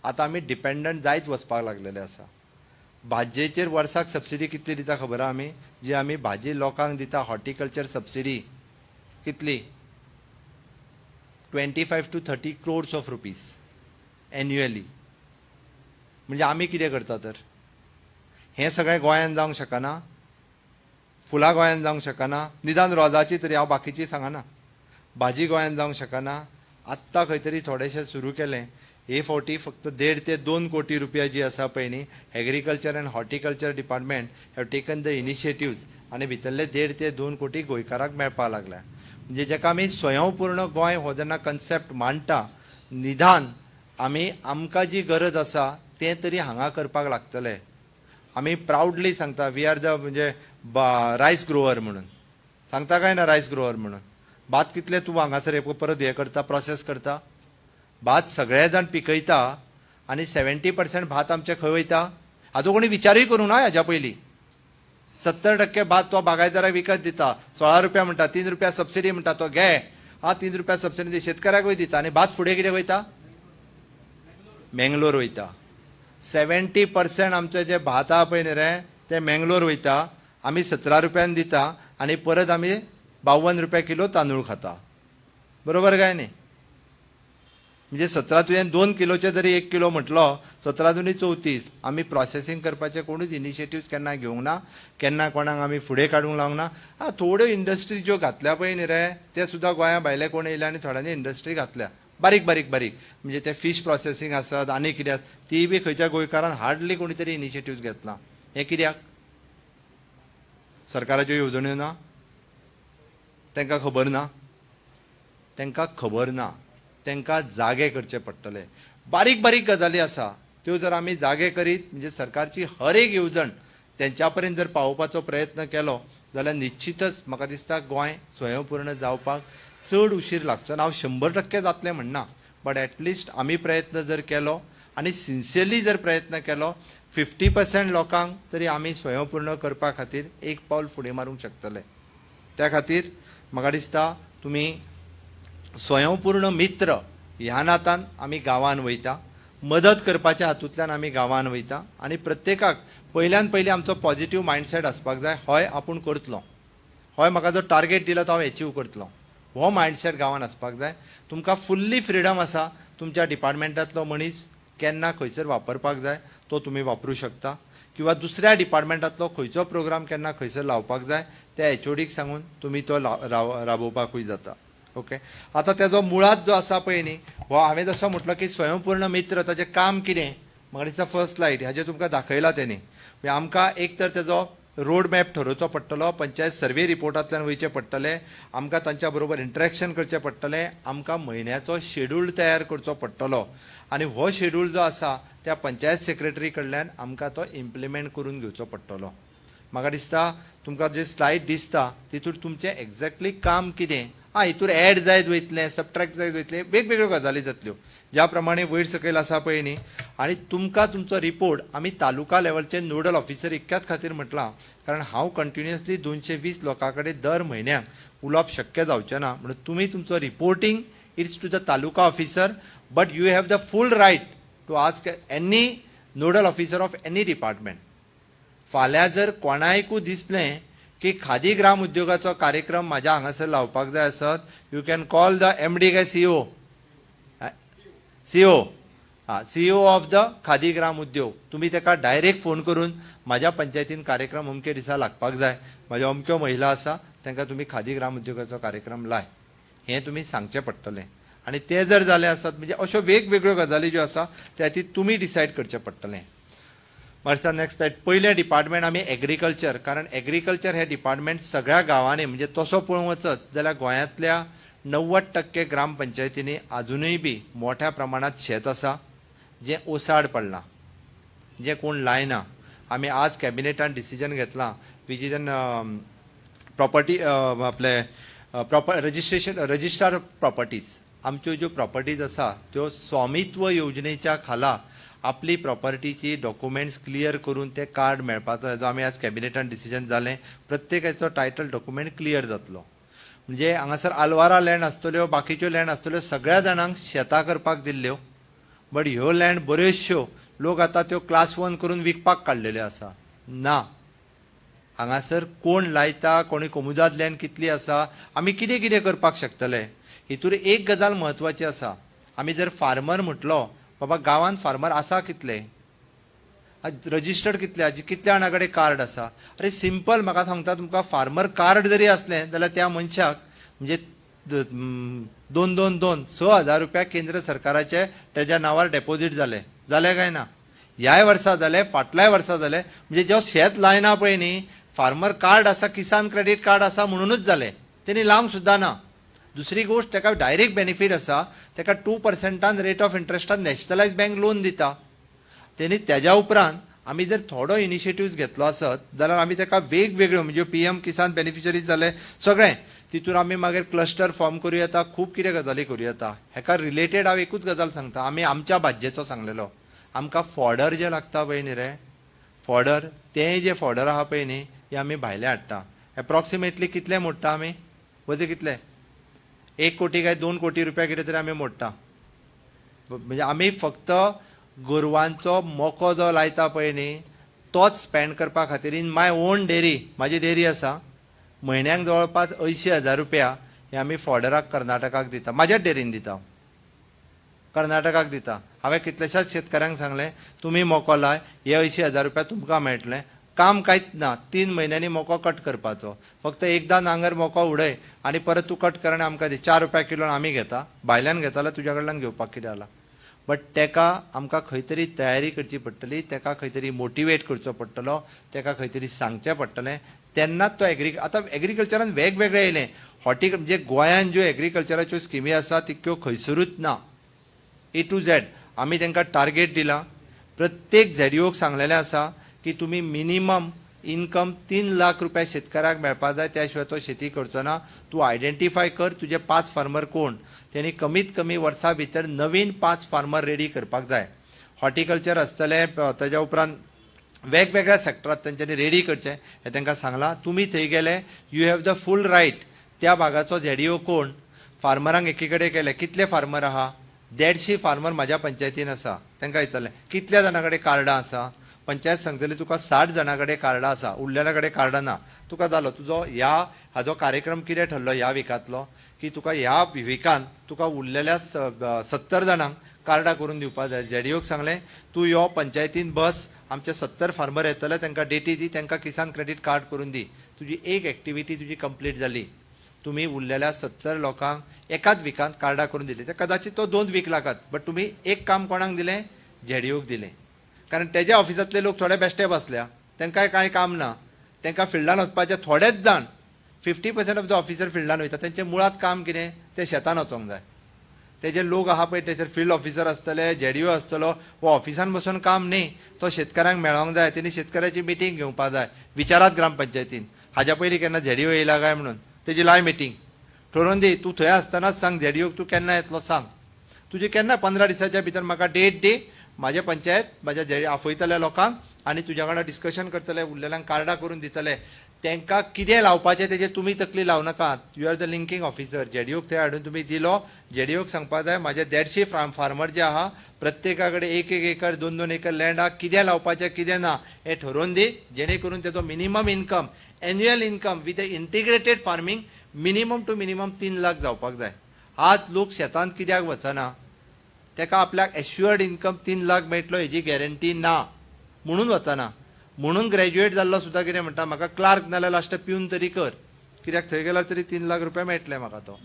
आतां आमी डिपेंडंट जायत वचपाक लागलेले आसा. भाजयेचेर वर्साक सबसिडी कितली दिता खबर आहा आमी, जी आमी भाजी लोकांक दिता हॉर्टिकल्चर सबसिडी कितली, 25 to 30 crores of rupees annually. म्हणजे आमी कितें करता तर, हें सगळें गोंयांत जावंक शकना, फुलां गोंयांत जावंक शकना, निदान रोजाची तरी, हांव बाकीची सांगना, भाजी गोंयांत जावंक शकना. आत्तां खंय तरी थोडेशें सुरू केलें. हे फावटी फक्त 1.5 ते 2 कोटी रुपया जी आसा पळय न्ही, agriculture and horticulture department have taken the initiatives आनी भितरले 1.5 ते 2 कोटी गोंयकाराक मेळपाक लागल्या. म्हणजे जेका आमी स्वयंपूर्ण गोंय हो जेन्ना कन्सेप्ट मांडटा, निदान आमी आमकां जी गरज आसा तें तरी हांगा करपाक लागतलें. आमी प्रावडली सांगता we are the म्हणजे रायस ग्रोवर म्हणून सांगता काय ना, रायस ग्रोवर म्हणून. भात कितले तूं हांगासर परत हें करता, प्रोसेस करता, भात सगळे जाण पिकयता आनी 70% भात आमचें खंय वयता हाजो कोणी विचारूय करूंक ना हाज्या पयलीं. 70% भात तो बागायतदाराक विकत दिता, 16 रुपया म्हणटा, 3 रुपया सबसिडी म्हणटा, तो घे हा 3 रुपया सबसिडी शेतकऱ्याकूय दिता आनी भात फुडें कितें वयता. मेंगलोर वयता. 70% आमचें जें भात आहा पळय न्ही रे तें मेंगलोर वयता. आमी 17 रुपयान दिता आनी परत आमी 52 रुपया किलो तांदूळ खाता. बरोबर काय न्ही? म्हणजे 17 तुवें 2 किलोचे जरी 1 किलो म्हटलो, 17 दुनी 34. आमी प्रोसेसींग करपाचे कोणूच इनिशिएटीव केन्ना घेवंक ना, केन्ना कोणाक आमी फुडें काडूंक लावंक ना. आं, थोड्यो इंडस्ट्रीज ज्यो घातल्या पळय न्ही रे ते सुद्दां गोंया भायले कोण येयले आनी थोड्यांनी इंडस्ट्री घातल्या, बारीक बारीक बारीक, म्हणजे ते फीश प्रोसेसींग आसत आनी कितें आसत, ती बी खंयच्या गोंयकारान हार्डली कोणी तरी इनिशिएटीव घेतला. हें कित्याक? सरकाराच्यो येवजण्यो ना, तांकां खबर ना, तांकां खबर ना, तांकां जागे करचे पडटले. बारीक बारीक गजाली आसा त्यो जर आमी जागे करीत म्हणजे सरकारची हर एक येवजण तेंच्या पर्यंत जर पावोवपाचो प्रयत्न केलो जाल्यार निश्चितच म्हाका दिसता गोंय स्वयंपूर्ण जावपाक चड उशीर लागचो ना. हांव 100% जातलें म्हणना, बट एटलिस्ट आमी प्रयत्न जर केलो आनी सिन्सियरली जर प्रयत्न केलो 50% लोकांक तरी आमी स्वयंपूर्ण करपा खातीर एक पावल फुडें मारूंक शकतले. त्या खातीर म्हाका दिसता तुमी स्वयंपूर्ण मित्र ह्या नातान आमी गांवान वयता, मदत करपाच्या हातूंतल्यान आमी गांवान वयता आनी प्रत्येकाक पयल्यान पयलीं आमचो पॉझिटीव मायंडसेट आसपाक जाय. हय आपूण करतलो, हय म्हाका जो टार्गेट दिला तो हांव एचीव करतलो, हो मायंडसेट गांवान आसपाक जाय. तुमकां फुल्ली फ्रिडम आसा, तुमच्या डिपार्टमेंटांतलो मनीस केन्ना खंयसर वापरपाक जाय तो तुमी वापरूं शकता, किंवा दुसऱ्या डिपार्टमेंटांतलो खंयचो प्रोग्राम केन्ना खंयसर लावपाक जाय त्या एचओडीक सांगून तुमी तो राबोवपाकूय जाता. ओके, आतां तेजो मुळांत जो आसा पळय न्ही, हो हांवें जसो म्हटलो की स्वयंपूर्ण मित्र ताचें काम कितें, म्हाका दिसता फर्स्ट स्लायड हाजेर तुमकां दाखयला तेणी. म्हणजे आमकां एक तर तेजो रोड मॅप ठरोवचो पडटलो, पंचायत सर्वे रिपोर्टांतल्यान वयचें पडटलें, आमकां तांच्या बरोबर इंट्रॅक्शन करचें पडटलें, आमकां म्हयन्याचो शेड्यूल तयार करचो पडटलो आनी हो शेड्यूल जो आसा त्या पंचायत सेक्रेटरी कडल्यान आमकां तो इम्प्लिमेंट करून घेवचो पडटलो. म्हाका दिसता तुमकां जे स्लायड दिसता तितूर तुमचें एग्जॅक्टली काम कितें, आं हितूर एड जायत वयतलें, सबट्रॅक्ट जायत वयतलें, वेगवेगळ्यो गजाली जातल्यो ज्या प्रमाणे वयर सकयल आसा पळय न्ही. आनी तुमकां तुमचो रिपोर्ट आमी तालुका लेवलचे नोडल ऑफिसर इतक्याच खातीर म्हटलां कारण हांव कंटिन्युअसली 220 लोकां कडेन दर म्हयन्याक उलोवप शक्य जावचें ना, म्हणून तुमी तुमचो reporting it's to the taluka officer, but you have the full right to ask any nodal officer of any department. फाल्यां जर कोणायकूय दिसलें की खादी ग्राम उद्योगाचो कार्यक्रम म्हाज्या हांगासर लावपाक जाय आसत, you can call the MD काय सीईओ, सीईओ, हां सीईओ ऑफ the khadi ग्राम उद्योग, तुमी ताका डायरेक्ट फोन करून म्हाज्या पंचायतीन कार्यक्रम अमके दिसा लागपाक जाय, म्हाज्यो अमक्यो महिला आसा तांकां तुमी खादी ग्राम उद्योगाचो कार्यक्रम लाय, हें तुमी सांगचें पडटलें. आनी तें जर जालें आसत म्हणजे अश्यो वेगवेगळ्यो गजाली ज्यो आसा त्या खातीर तुमी डिसायड करचें पडटलें. म्हाका नेक्स्ट स्लायड. पयलें डिपार्टमेंट आमी एग्रीकल्चर, कारण एग्रीकल्चर हें डिपार्टमेंट सगळ्या गांवांनी म्हणजे तसो पळोवंक वचत जाल्यार गोंयांतल्या 90% ग्रामपंचायतींनी आजुनूय बी मोठ्या प्रमाणांत शेत आसा जें ओसाड पडलां, जें कोण लायना. आमी आज कॅबिनेटान डिसिजन घेतलां which is an property आपले प्रॉपर रजिस्ट्रेशन रजिस्ट्रार प्रॉपर्टीज, आमच्यो ज्यो प्रॉपर्टीज आसा त्यो स्वामित्व योजनेच्या खाला आपली प्रॉपर्टीची डॉक्युमेंट्स क्लियर करून ते कार्ड मेळपाचो हेजो आमी आज कॅबिनेटान डिसिजन जालें. प्रत्येकाचो टायटल डॉक्युमेंट क्लियर जातलो. म्हणजे हांगासर आलवारा लँड आसतल्यो, बाकीच्यो लँड आसतल्यो, सगळ्या जाणांक शेतां करपाक दिल्ल्यो, बट ह्यो लँड बऱ्योचश्यो लोक आतां त्यो क्लास 1 करून विकपाक काडलेल्यो आसा. ना, हांगासर कोण लायता, कोणी कोमुदाद लँड कितली आसा, आमी कितें कितें करपाक शकतले. हितूर एक गजाल म्हत्वाची आसा, आमी जर फार्मर म्हटलो बाबा गांवांत फार्मर आसा कितले, रजिस्टर्ड कितले, हाजी कितल्या जाणां कडेन कार्ड आसा. अरे सिंपल म्हाका सांगता तुमकां, फार्मर कार्ड जरी आसलें जाल्यार त्या मनशाक म्हणजे 2 2 2 6,000 रुपया केंद्र सरकाराचे तेज्या नांवार डेपोजीट जाले, जाले काय ना? ह्याय वर्सा जाले, फाटल्याय वर्सा जाले. म्हणजे जो शेत लायना पळय न्ही, फार्मर कार्ड आसा, किसान क्रेडीट कार्ड आसा म्हणूनच जालें, तेणी लावंक सुद्दां ना. दुसरी गोश्ट ताका डायरेक्ट बेनिफीट आसा, ताका 2%-आन रेट ऑफ इंट्रस्टान नॅशनलायज बँक लोन दिता. तेणी तेज्या उपरांत आमी जर थोडो इनिशिएटिव्स घेतलो आसत जाल्यार आमी ताका वेगवेगळ्यो म्हणजे PM किसान बेनिफिशरीज जाले सगळें तितूर आमी मागीर क्लस्टर फॉर्म करूं येता, खूब कितें गजाली करूं येता. हेका रिलेटेड हांव एकूच गजाल सांगता, आमी आमच्या भाजयेचो सांगलेलो, आमकां फॉडर जें लागता पळय न्ही रे, फॉडर तें जें फॉडर आहा पळय न्ही, हें आमी भायलें हाडटा. एप्रॉक्सिमेटली कितले मोडटा आमी, वजें कितले, 1 कोटी काय 2 कोटी रुपया कितें तरी आमी मोडटा. म्हणजे आमी फक्त गोरवांचो मोको जो लायता पळय न्ही, तोच स्पेंड करपा खातीर इन my own dairy, म्हाजी डेअरी आसा, म्हयन्याक जवळपास 80,000 रुपया हे आमी फॉडराक कर्नाटकाक दिता. म्हाज्याच डेअरीन दिता, कर्नाटकाक दिता. हांवें कितल्याशाच शेतकऱ्यांक सांगलें, तुमी मोको लाय, हे 80,000 रुपया तुमकां मेळटले. काम कांयच ना, 3 म्हयन्यांनी मोको कट करपाचो. फक्त एकदां नांगर मोको उडय आनी परत तूं कट कर आनी आमकां दी. 4 रुपया किलो आमी घेता, भायल्यान घेता जाल्यार तुज्या कडल्यान घेवपाक कितें जाला. बट तेका आमकां खंय तरी तयारी करची पडटली, तेका खंय तरी मोटिवेट करचो पडटलो, तेका खंय तरी सांगचें पडटलें, तेन्नाच तो एग्री. आतां एग्रीकल्चरान वेगवेगळें येयलें. हॉर्टिक म्हणजे गोंयान ज्यो एग्रीकल्चराच्यो स्किमी आसा तितक्यो खंयसरूच ना, ए टू झॅड. आमी तांकां टार्गेट दिलां, प्रत्येक झॅडीओक सांगलेलें आसा की तुमी मिनिमम इनकम 3 लाख रुपया शेतकाराक मेळपा जाय, त्या शिवाय तो शेती करचो ना. तूं आयडेंटिफाय कर तुजे 5 फार्मर कोण, तेणी कमीत कमी वर्सा भितर नवीन 5 फार्मर रेडी करपाक जाय. हॉर्टिकल्चर आसतलें, ताज्या उपरांत वेगवेगळ्या सेक्टरात तेंच्यांनी रेडी करचें हें तांकां सांगलां. तुमी थंय गेले, you have the full right. त्या भागाचो झेडीओ कोण, फार्मरांक एकी कडेन केले, कितले फार्मर आहा, 150 फार्मर म्हाज्या पंचायतीन आसा, तांकां विचारलें कितल्या जाणां कडेन कार्डां आसा. पंचायत सांगतली तुका 60 जाणां कडेन कार्डां आसा, उरलेल्या कडेन कार्डां ना. तुका जालो तुजो ह्या हाजो कार्यक्रम कितें ठरलो ह्या विकांतलो, की तुका ह्या विकान तुका उरलेल्या 70 जाणांक कार्डां करून दिवपा जाय. झेडीओक सांगलें तूं यो पंचायतीन बस, आमचे 70 फार्मर येतले, तांकां डेटी दी, तांकां किसान क्रेडीट कार्ड करून दी. तुजी एक एक्टिविटी तुजी कंप्लीट जाली. तुमी उरलेल्या 70 लोकांक एकाच विकांत कार्डां करून दिली, ते कदाचित तो 2 वीक लागत, बट तुमी एक काम कोणाक दिलें, झेडीओक दिलें. कारण तेज्या ऑफिसांतले लोक थोडे बेश्टे बसल्या, तांकांय कांय काम ना, तांकां फिल्डान वचपाचें थोडेच जाण, 50% ऑफ the officer फिल्डान वयता. तेंचें मुळांत काम कितें, ते शेतान वचोंक जाय. तेजे लोक आहा पळय तेचेर फिल्ड ऑफिसर आसतले, झेडीओ आसतलो, हो ऑफिसान बसून काम न्ही, तो शेतकाऱ्यांक मेळोंक जाय, तेणी शेतकऱ्याची मिटींग घेवपा जाय. विचारात ग्रामपंचायतीन हाज्या पयलीं केन्ना झेडीओ येयला काय म्हणून, तेजी लाय मिटींग ठरोवन दी. तूं थंय आसतनाच सांग झेडीओक तूं केन्ना येतलो सांग, तुजी केन्ना 15 दिसाच्या भितर म्हाका डेट दी, म्हाजे पंचायत म्हाज्या झेडी आफयतल्या लोकांक आनी तुज्या वांगडा डिस्कशन करतले, उरलेल्यांक कार्डां करून दितले. तांकां कितें लावपाचें तेजेर तुमी तकली लावं नाकात. You are the linking officer. झेडीओक थंय हाडून तुमी दिलो, झेडीओक सांगपा जाय म्हाजे 150 फार्मर जे आहा प्रत्येका कडेन 1 1 एकर 2 2 एकर लँड आहा, कितें लावपाचें कितें ना हें ठरोवन दी, जेणे करून तेजो minimum income, annual income with a integrated farming minimum to minimum 3 lakh जावपाक जाय. आज लोक शेतांत कित्याक वचना, तेका आपल्याक एश्युअर्ड इनकम 3 लाख मेळटलो हेजी गॅरंटी ना म्हणून वचना. म्हणून ग्रॅज्युएट जाल्लो सुद्दां कितें म्हणटा, म्हाका क्लार्क नाल्यार लास्ट प्यून तरी कर, कित्याक थंय गेल्यार तरी 3 लाख रुपया मेळटले म्हाका. तो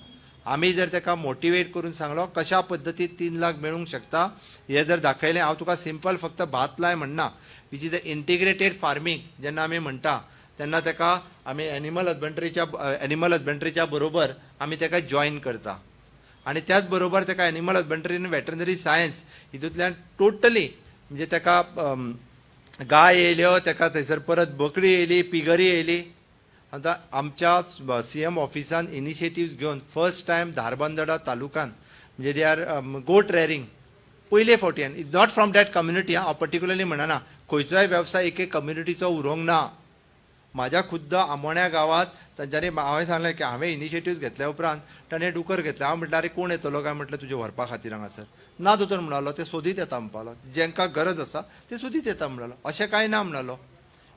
आमी जर तेका मोटिवेट करून सांगलो कशा पद्दतीन 3 लाख मेळूंक शकता हें जर दाखयलें, हांव तुका सिंपल फक्त भात लाय म्हणना, which is a integrated farming जेन्ना आमी म्हणटा तेन्ना तेका आमी एनिमल हजबंड्रीच्या बरोबर आमी तेका जॉयन करता आनी त्याच बरोबर तेका एनिमल हजबंड्री आनी वेटरनरी सायन्स हितूंतल्यान टोटली म्हणजे तेका गाय येयल्यो, तेका थंयसर परत बकरी येयली, पिगरी येयली. आतां आमच्या सीएम ऑफिसान इनिशिएटिव्स घेवन फर्स्ट टायम धारबांदोडा तालुकान म्हणजे they are goat rearing पयले फावटी, not from that community, हांव पर्टिक्युलरली म्हणना, खंयचोय वेवसाय एक एक कम्युनिटीचो उरोंक ना. म्हाज्या खुद्द आमोण्या गांवांत तांच्यांनी, हांवें सांगलें की हांवें इनिशिएटिव्स घेतल्या उपरांत ताणें डुकर घेतले. हांव म्हटल्यार, आरे कोण येतलो काय म्हटलें तुजें व्हरपा खातीर हांगासर, ना दोतोर म्हणालो, ते सोदीत येता म्हणपालो, जेंकां गरज आसा ते सोदीत येता म्हणालो, अशें कांय ना म्हणालो.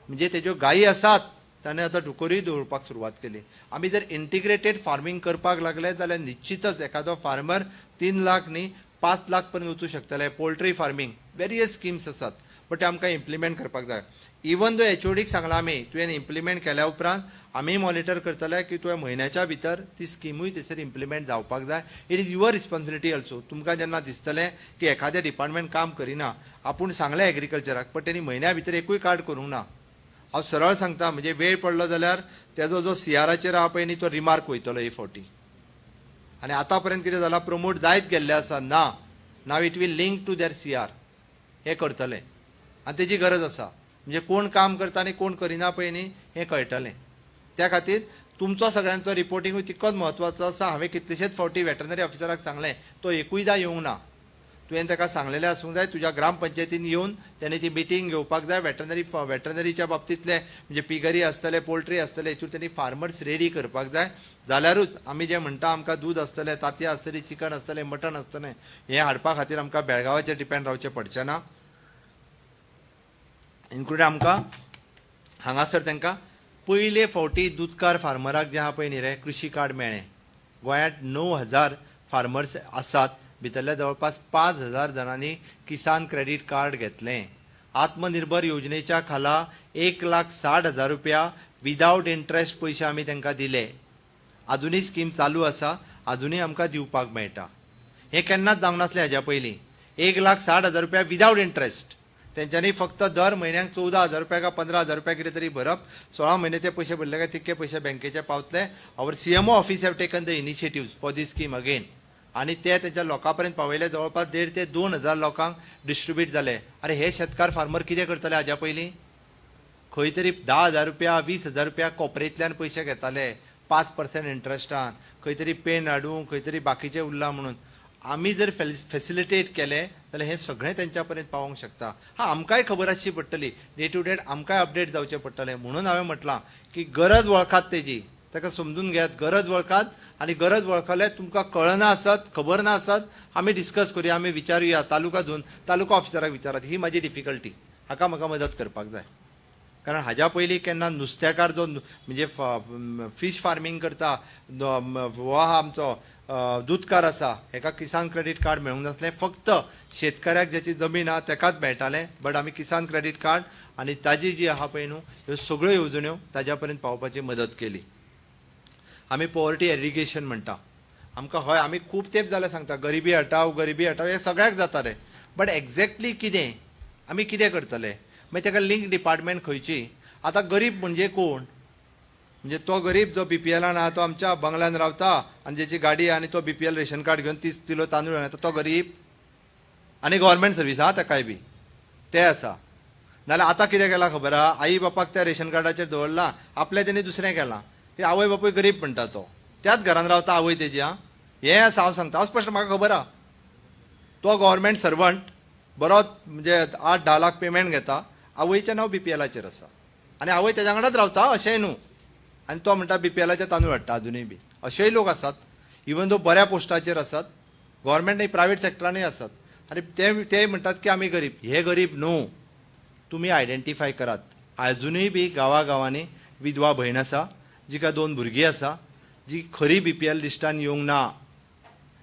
म्हणजे तेज्यो गायी आसात ताणें आतां डुकरूय दवरपाक सुरवात केली. आमी जर इंटिग्रेटेड फार्मींग करपाक लागले जाल्यार निश्चितच एखादो फार्मर 3 लाख न्ही 5 लाख पर्यंत वचूं शकतले. पोल्ट्री फार्मींग वेरियस स्किम्स आसात, बट ते आमकां इम्प्लिमेंट करपाक जाय. इवन दो एचओडीक सांगलां आमी, तुवें इम्प्लिमेंट केल्या उपरांत आमी मॉनिटर करतले की तुवें म्हयन्याच्या भितर ती स्किमूय थंयसर इम्प्लिमेंट जावपाक जाय. It is your responsibility also. तुमकां जेन्ना दिसतलें की एखादें डिपार्टमेंट काम करिना, आपूण सांगलें एग्रीकल्चराक, बट तेणी म्हयन्या भितर एकूय कार्ड करूंक ना, हांव सरळ सांगता, म्हणजे वेळ पडलो जाल्यार तेजो जो सीआराचेर आहा पळय न्ही तो रिमार्क वयतलो ही फावटी. आनी आतां पर्यंत कितें जालां, प्रमोट जायत गेल्लें आसा ना, now it will link to their CR. हें करतलें आनी तेजी गरज आसा. म्हणजे कोण काम करता आनी कोण करिना पळय न्ही हें कळटलें. त्या खातीर तुमचो सगळ्यांचो रिपोर्टिंगूय तितकोच म्हत्वाचो आसा. हांवें कितलेशेच फावटी वेटरनरी ऑफिसराक सांगलें, तो एकूयदां येवंक ना. तुवें ताका सांगलेलें आसूंक जाय, तुज्या ग्रामपंचायतीन येवन तेणें ती मिटींग घेवपाक जाय. वेटरनरीच्या बाबतींतले म्हणजे पिगरी आसतले, पोल्ट्री आसतले, हितून तेणी फार्मर्स रेडी करपाक जाय. जाल्यारूच आमी जें म्हणटा आमकां दूद आसतलें, तांतयां आसतलीं, चिकन आसतलें, मटण आसतलें, हें हाडपा खातीर आमकां बेळगांवाचेर डिपेंड रावचें पडचें ना. इन्क्लूड आमकां हांगासर तांकां पयले फावटी दुदकार फार्मराक जें आहा पळय न्ही रे कृशी कार्ड मेळ्ळें. गोंयांत 9000 फार्मर्स आसात, भितरल्या जवळपास 5000 जाणांनी किसान क्रेडीट कार्ड घेतलें. आत्मनिर्भर योजनेच्या खाला 1,60,000 रुपया विदावट इंट्रस्ट पयशे आमी तांकां दिले. आजुनूय स्कीम चालू आसा, आजुनूय आमकां दिवपाक मेळटा. हें केन्नाच जावंक नासलें हाज्या पयलीं. 1,60,000 रुपया विदावट इंट्रस्ट, तेंच्यांनी फक्त दर म्हयन्याक 14,000 रुपया काय 15,000 रुपया कितें तरी भरप, 16 म्हयने ते पयशे भरले काय तितके पयशे बँकेचे पावतले. Our CMO office have taken the initiative for this scheme again आनी ते तेंच्या लोकां पर्यंत पावयले. जवळपास 1,500 ते 2,000 लोकांक डिस्ट्रिब्यूट जाले. अरे हे शेतकार फार्मर कितें करतले? हाज्या पयलीं खंय तरी 10,000 रुपया, 20,000 रुपया कोपरेंतल्यान पयशे घेताले 5% इंट्रस्टान, खंय तरी पेन हाडूंक, खंय तरी बाकीचें उरलां म्हणून. आमी जर फेसिलिटेट केलें जाल्यार हें सगळें तेंच्या पर्यंत पावोंक शकता. हां, आमकांय खबर आसची पडटली, डे टू डे आमकांय अपडेट जावचें पडटलें. म्हणून हांवें म्हटलां की गरज वळखात तेजी, ताका समजून घेयात, गरज वळखात आनी गरज वळखले तुमकां कळना आसत, खबर ना आसत, आमी डिस्कस करुया, आमी विचारुया, तालुका झोन तालुका ऑफिसराक विचारात. ही म्हाजी डिफिकल्टी, हाका म्हाका मदत करपाक जाय. कारण हाज्या पयलीं केन्ना नुस्तेकार जो म्हणजे फीश फार्मींग करता हो आहा आमचो दुदकार आसा, हेका किसान क्रेडीट कार्ड मेळूंक नासलें. फक्त शेतकऱ्याक ज्याची जमीन आहा तेकाच मेळटालें. बट आमी किसान क्रेडीट कार्ड आनी ताजी जी आहा पळय न्हू, ह्यो सगळ्यो येवजण्यो ताज्या पर्यंत पावपाची मदत केली आमी. पॉवर्टी एरिगेशन म्हणटा आमकां. हय, आमी खूब तेंप जालें सांगता, गरिबी हटाव, गरिबी हटाव, हें सगळ्याक जाता रे. बट एक्झॅक्टली कितें आमी कितें करतले? मागीर ताका लिंक डिपार्टमेंट खंयची? आतां गरीब म्हणजे कोण? म्हणजे तो गरीब जो बीपीएलान आहा, तो आमच्या बंगल्यान रावता आनी जेची गाडी आनी तो बीपीएल रेशन कार्ड घेवन 30 किलो तांदूळ घेता तो गरीब? आनी गव्हर्मेंट सर्वीस आहा ताकाय बी ते आसा. नाल्यार आतां कितें केलां खबर आहा? आई बापाक त्या रेशन कार्डाचेर दवरला, आपलें तेणी दुसरें केलां की आवय बापूय गरीब म्हणटा. तो त्याच घरान रावता, आवय तेजी. आं, हें आसा, हांव सांगता, हांव स्पश्ट, म्हाका खबर आहा. तो गव्हर्मेंट सर्वंट बरोच, म्हणजे 8-10 लाख पेमेंट घेता, आवयचें नांव बीपीएलाचेर आसा आनी आवय तेज्या वांगडाच रावता अशेंय न्हू, आनी तो म्हणटा बीपीएलाचे तांदूळ हाडटा अजुनूय बी. अशेय लोक आसात, इवन दो बऱ्या पोस्टाचेर आसात, गव्हर्मेंट न्ही, प्रायवेट सेक्टरानूय आसात, आनी ते ते म्हणटात की आमी गरीब. हे गरीब न्हू. तुमी आयडेंटिफाय करात. आजुनूय बी गांवा गांवांनी विधवा भयण आसा, जिका दोन भुरगीं आसा, जी खरी बीपीएल लिस्टान येवंक ना,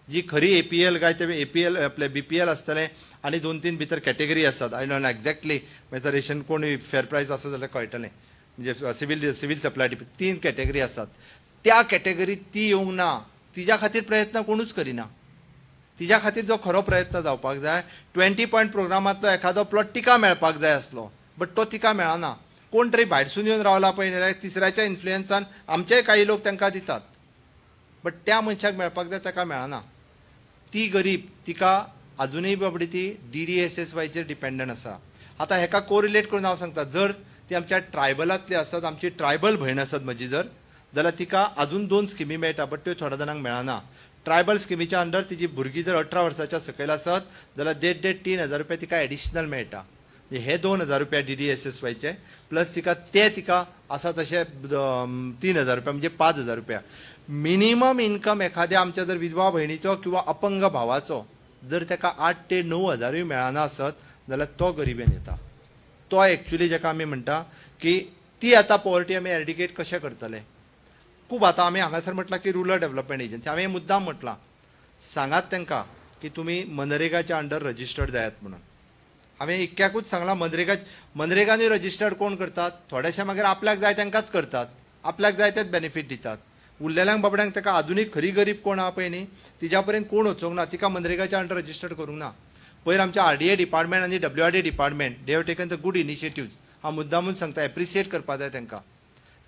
जी खरी एपीएल काय ते एपीएल आपले बीपीएल आसतलें आनी दोन तीन भितर कॅटेगरी आसात. I don't exactly, मागीर रेशन कोण फेर प्रायस आसा जाल्यार कळटलें. म्हणजे सिवील सिवील सप्लाय तीन कॅटेगरी आसात, त्या कॅटेगरीत ती येवंक ना. तिज्या खातीर प्रयत्न कोणूच करिना. तिज्या खातीर जो खरो प्रयत्न जावपाक जाय, 20 पॉयंट प्रोग्रामांतलो एखादो प्लॉट तिका मेळपाक जाय आसलो, बट तो तिका मेळना. कोण तरी भायरसून येवन रावला पळय न्ही रे, तिसऱ्याच्या इन्फ्लुयन्सान आमचेय काही लोक तांकां दितात, बट त्या मनशाक मेळपाक जाय ताका मेळना. ती गरीब, तिका अजुनूय बाबडी ती डीडीएसएसवायचेर डिपेंडंट आसा. आतां हेका कोरिलेट करून हांव सांगता, जर ती आमच्या ट्रायबलांतली आसत, आमची ट्रायबल भयण आसत म्हजी जर, जाल्यार तिका अजून दोन स्किमी मेळटा, बट त्यो थोड्या जाणांक मेळना. ट्रायबल स्किमीच्या अंडर तिजी भुरगीं जर 18 वर्साच्या सकयल आसत जाल्यार देड देड 3000 रुपया तिका एडिशनल मेळटा. म्हणजे हे 2000 रुपया डीडीएसएसवायचे प्लस तिका ते तिका आसा तशे 3000 रुपया, म्हणजे 5000 रुपया. मिनिमम इन्कम एखाद्या आमच्या जर विधवा भयणीचो किंवा अपंग भावाचो जर ताका 8 ते 9 हजारूय मेळना आसत जाल्यार तो गरिबेन येता. तो एक्चुली जेका आमी म्हणटा की ती आतां पॉवर्टी आमी एरिडिकेट कशें करतले? खूब आतां आमी हांगासर म्हटलां की रुरल डेव्हलपमेंट एजन्सी, हांवें मुद्दाम म्हटलां, सांगात तांकां की तुमी मनरेगाच्या अंडर रजिस्टर्ड जायात म्हणून. हांवें इतक्याकूच सांगलां, मनरेगा मनरेगानूय रजिस्टर्ड कोण करतात? थोडेशे मागीर आपल्याक जाय तांकांच करतात, आपल्याक जाय तेच बेनिफीट दितात. उरलेल्यांक बाबड्यांक ताका आजुनूय खरी गरीब कोण आहा पळय न्ही, तिज्या पर्यंत कोण वचूंक ना, तिका मनरेगाच्या अंडर रजिस्टर्ड करूंक ना. पयर आमच्या आरडीए डिपार्टमेंट आनी WRD department, they have taken the good initiative. हांव मुद्दामून सांगता, एप्रिसिएट करपा जाय तांकां.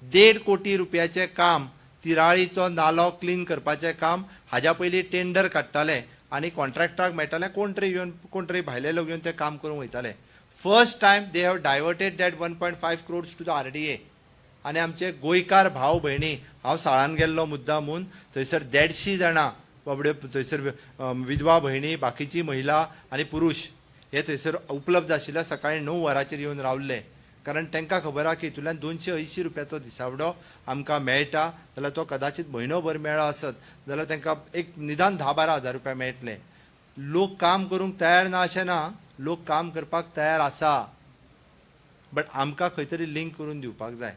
1.5 कोटी रुपयाचें काम, तिराळीचो नालो क्लीन करपाचें काम, हाज्या पयलीं टेंडर काडटाले आनी कॉन्ट्रॅक्टराक मेळटालें, कोण तरी येवन, कोण तरी भायले लोक येवन तें काम करूंक वयताले. First time they have diverted that 1.5 crores to the RDA आनी आमचे गोंयकार भाव भयणी, हांव साळान गेल्लो मुद्दामून, थंयसर 150 जाणां बाबड्यो थंयसर विधवा भयणी, बाकीची महिला आनी पुरुष हे थंयसर उपलब्ध आशिल्ल्या सकाळी 9 वरांचेर येवन रावल्ले, कारण तांकां खबर आहा की हितूंतल्यान 280 रुपयाचो दिसावडो आमकां मेळटा जाल्यार तो कदाचित म्हयनोभर मेळ्ळो आसत जाल्यार तांकां एक निदान 10-12 हजार रुपया मेळटले. लोक काम करूंक तयार ना अशें ना, लोक काम करपाक तयार आसा, बट आमकां खंय तरी लिंक करून दिवपाक जाय.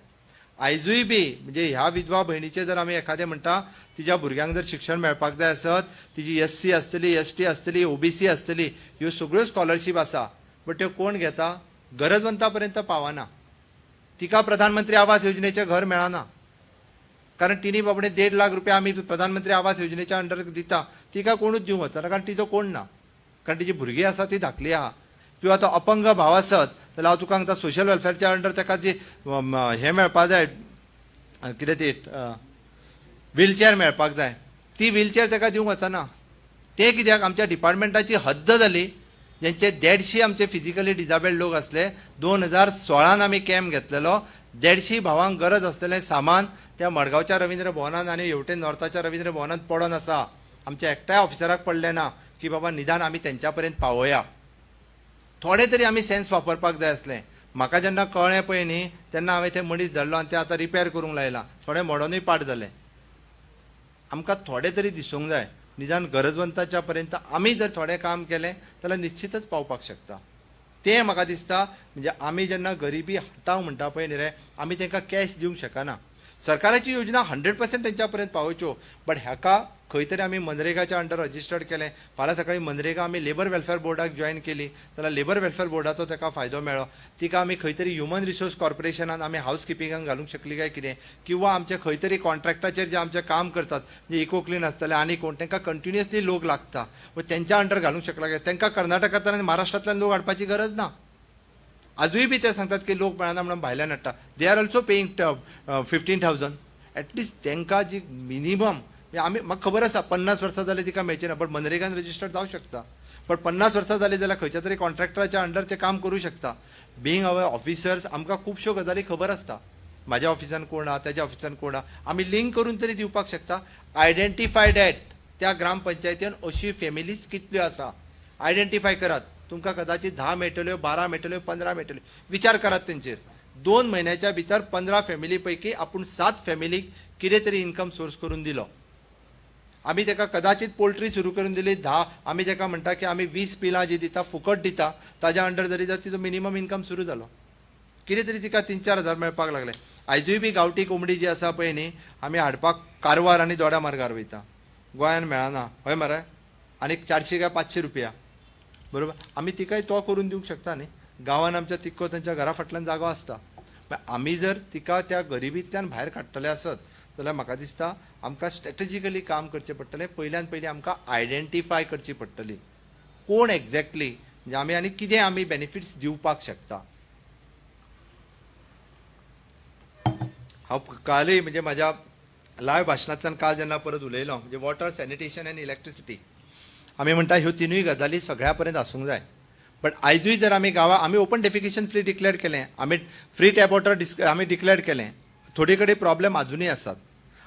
आयजूय बी म्हणजे ह्या विधवा भयणीचें जर आमी एखादें म्हणटा तिज्या भुरग्यांक जर शिक्षण मेळपाक जाय आसत, तिजी SC आसतली, ST आसतली, OBC आसतली, ह्यो सगळ्यो स्कॉलरशीप आसा, बट त्यो कोण घेता? गरजवंता पर्यंत पावना. तिका प्रधानमंत्री आवास योजनेचें घर मेळना, कारण तिणी बाबडे 1.5 लाख रुपया आमी प्रधानमंत्री आवास योजनेच्या अंडर दिता, तिका कोणूच दिवंक वचना, कारण तिचो कोण ना, कारण तिजी भुरगीं आसा ती धाकली आहा. किंवा तो अपंग भाव आसत जाल्यार हांव तुका सांगता सोशल वेलफेअरच्या अंडर ताका जी हें मेळपाक जाय, कितें ती व्हीलचेअर मेळपाक जाय, ती व्हीलचेअर ताका दिवंक वचना. तें कित्याक आमच्या डिपार्टमेंटाची हद्द जाली. जेंचे 150 आमचे फिजिकली डिजाबल्ड लोक आसले, 2016 आमी कॅम्प घेतलेलो, 150 भावांक गरज आसलेलें सामान त्या मडगांवच्या रवींद्र भवनान आनी हेवटेन नॉर्थाच्या रवींद्र भवनान पडोन आसा. आमच्या एकट्याय ऑफिसराक पडलें ना की बाबा निदान आमी तेंच्या पर्यंत पावोया, थोडे तरी आमी सेन्स वापरपाक जाय आसलें. म्हाका जेन्ना कळ्ळें पळय न्ही तेन्ना हांवें तें मडीत धाडलो आनी तें आतां रिपेर करूंक लायलां, थोडें मोडोनूय पाड जालें. आमकां थोडें तरी दिसूंक जाय, निदान गरजवंताच्या पर्यंत आमी जर थोडें काम केलें जाल्यार निश्चितच पावपाक शकता. तें म्हाका दिसता म्हणजे आमी जेन्ना गरिबी हटाव म्हणटा पळय न्ही रे, आमी तांकां कॅश दिवंक शकना. सरकाराची योजना 100% तेंच्या पर्यंत पावोवच्यो, बट हाका खंय तरी आमी मनरेगाच्या अंडर रजिस्टर्ड केलें. फाल्यां सकाळीं मनरेगा आमी लेबर वेलफेअर बोर्डाक जॉयन केली जाल्यार लेबर वेलफेअर बोर्डाचो ताका फायदो मेळ्ळो. तिका आमी खंय तरी ह्युमन रिसोर्स कॉर्पोरेशनान आमी हावस किपिंगाक घालूंक शकली काय कितें, किंवा आमचे खंय तरी कॉन्ट्रॅक्टाचेर जे आमचें काम करतात म्हणजे इको क्लीन आसतले आनी कोण, तांकां कंटिन्युअसली लोक लागता, तेंच्या अंडर घालूंक शकला काय? तांकां कर्नाटकांतल्यान आनी महाराष्ट्रांतल्यान लोक हाडपाची गरज ना. आजूय बी ते सांगतात की लोक मेळना म्हणून भायल्यान हाडटा, they are also paying 15,000 at least. तांकां जी मिनिमम आमी म्हाका खबर आसा 50 वर्सां जालीं तिका मेळची ना, बट मनरेगान रजिस्टर्ड जावं शकता. बट 50 वर्सां जालीं जाल्यार खंयच्या तरी कॉन्ट्रॅक्टराच्या अंडर ते काम करूं शकता. बिंग our officers आमकां खुबश्यो गजाली खबर आसता, म्हाज्या ऑफिसान कोण आहा, तेज्या ऑफिसान कोण आहा, आमी लिंक करून तरी दिवपाक शकता. आयडेंटिफाय that त्या ग्रामपंचायतीन अशी फॅमिलीज कितल्यो आसा आयडेंटिफाय करात. तुमकां कदाचित 10 मेळटल्यो, 12 मेळटल्यो, 15 मेळटल्यो, विचार करात तेंचेर. 2 म्हयन्याच्या भितर 15 फॅमिली पैकी आपूण 7 फॅमिलीक कितें तरी इन्कम सोर्स करून दिलो. आमी ताका कदाचित पोल्ट्री सुरू करून दिली 10, आमी ताका म्हणटा की आमी 20 पिलां जी दिता फुकट दिता, ताज्या अंडर जरी जाल्यार तिचो मिनिमम इन्कम सुरू जालो, कितें तरी तिका 3-4 हजार मेळपाक लागले. आयजूय बी गांवठी कोंबडी जी आसा पळय न्ही, आमी हाडपाक कारवार आनी दोड्या मार्गार वयता, गोंयान मेळना, हय मरे, आनी 400 काय 500 रुपया, बरोबर. आमी तिकाय तो करून दिवंक शकता न्ही. गांवान आमच्या तिक्को तांच्या घरा फाटल्यान जागो आसता. आमी जर तिका त्या गरिबींतल्यान भायर काडटले आसत जाल्यार म्हाका दिसता आमकां स्ट्रेटजिकली काम करचें पडटलें. पयल्यान पयलीं आमकां आयडेंटिफाय करची पडटली कोण एक्झॅक्टली म्हणजे आमी आनी कितें आमी बेनिफिट्स दिवपाक शकता. हांव कालय म्हणजे म्हाज्या लायव्ह भाशणांतल्यान काल जेन्ना परत उलयलो म्हणजे वॉटर, सॅनिटेशन आनी इलेक्ट्रिसिटी, आमी म्हणटा ह्यो तिनूय गजाली सगळ्या पर्यंत आसूंक जाय. बट आयजूय जर आमी गांवां आमी ओपन डेफिकेशन फ्री डिक्लेअर केलें, आमी फ्री टॅप वॉटर आमी डिक्लेअर केलें, थोडे कडेन प्रॉब्लेम आजुनूय आसात.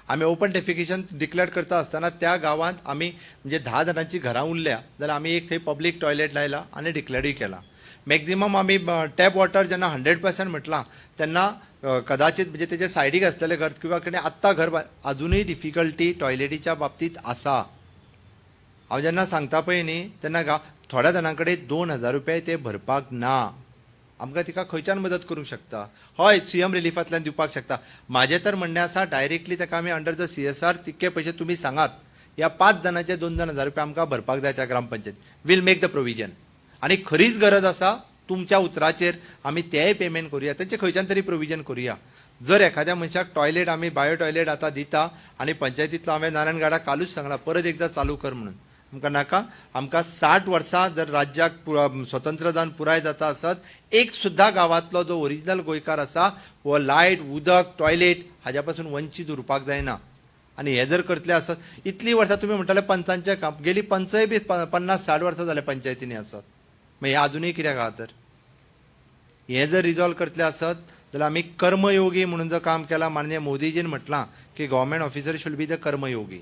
आमी ओपन डेफिकेशन डिक्लेअर करता आसतना त्या गांवांत आमी म्हणजे 10 जाणांची घरां उरल्या जाल्यार आमी एक थंय पब्लीक टॉयलेट लायला आनी डिक्लेअरूय केला. मॅक्झिमम आमी टॅप वॉटर जेन्ना 100% म्हटलां तेन्ना कदाचित म्हणजे तेजे सायडीक आसलेलें घर किंवा कितें आत्तां घर आजुनूय डिफिकल्टी टॉयलेटीच्या बाबतींत आसा. हांव जेन्ना सांगता पळय न्ही तेन्ना गांव थोड्या जाणां कडेन 2000 रुपया ते भरपाक ना. आमकां तिका खंयच्यान मदत करूंक शकता? हय, CM रिलीफांतल्यान दिवपाक शकता. म्हाजें तर म्हणणें आसा डायरेक्टली ताका आमी अंडर the CSR तितके पयशे तुमी सांगात, ह्या 5 जाणांचे 2-2 हजार रुपया आमकां भरपाक जाय त्या gram panchayat, will make the provision. आनी खरीच गरज आसा तुमच्या उतराचेर आमी तेय पेमेंट करुया, तेंचे खंयच्यान तरी प्रोविजन करुया. जर एखाद्या मनशाक टॉयलेट आमी बायो टॉयलेट आतां दिता आनी पंचायतींतलो हांवें नारायण गाडाक कालूच सांगलां परत एकदां चालू कर म्हणून, आमकां नाका. आमकां 60 वर्सां जर राज्याक स्वतंत्र जावन पुराय जाता आसत, एक सुद्दां गांवांतलो जो ओरिजिनल गोंयकार आसा हो लायट, उदक, टॉयलेट हाज्या पासून वंचीत उरपाक जायना. आनी हे जर करतले आसत इतलीं वर्सां तुमी म्हणटाले पंचांचें काम, गेली पंचय बी 50-60 वर्सां जाले पंचायतींनी आसत, मागीर हें आजुनूय कित्याक आहा तर? हें जर रिजॉल्व करतले आसत जाल्यार आमी कर्मयोगी म्हणून जर काम केलां, माननीय मोदीजीन म्हटलां की government officer should be the Karmayogi.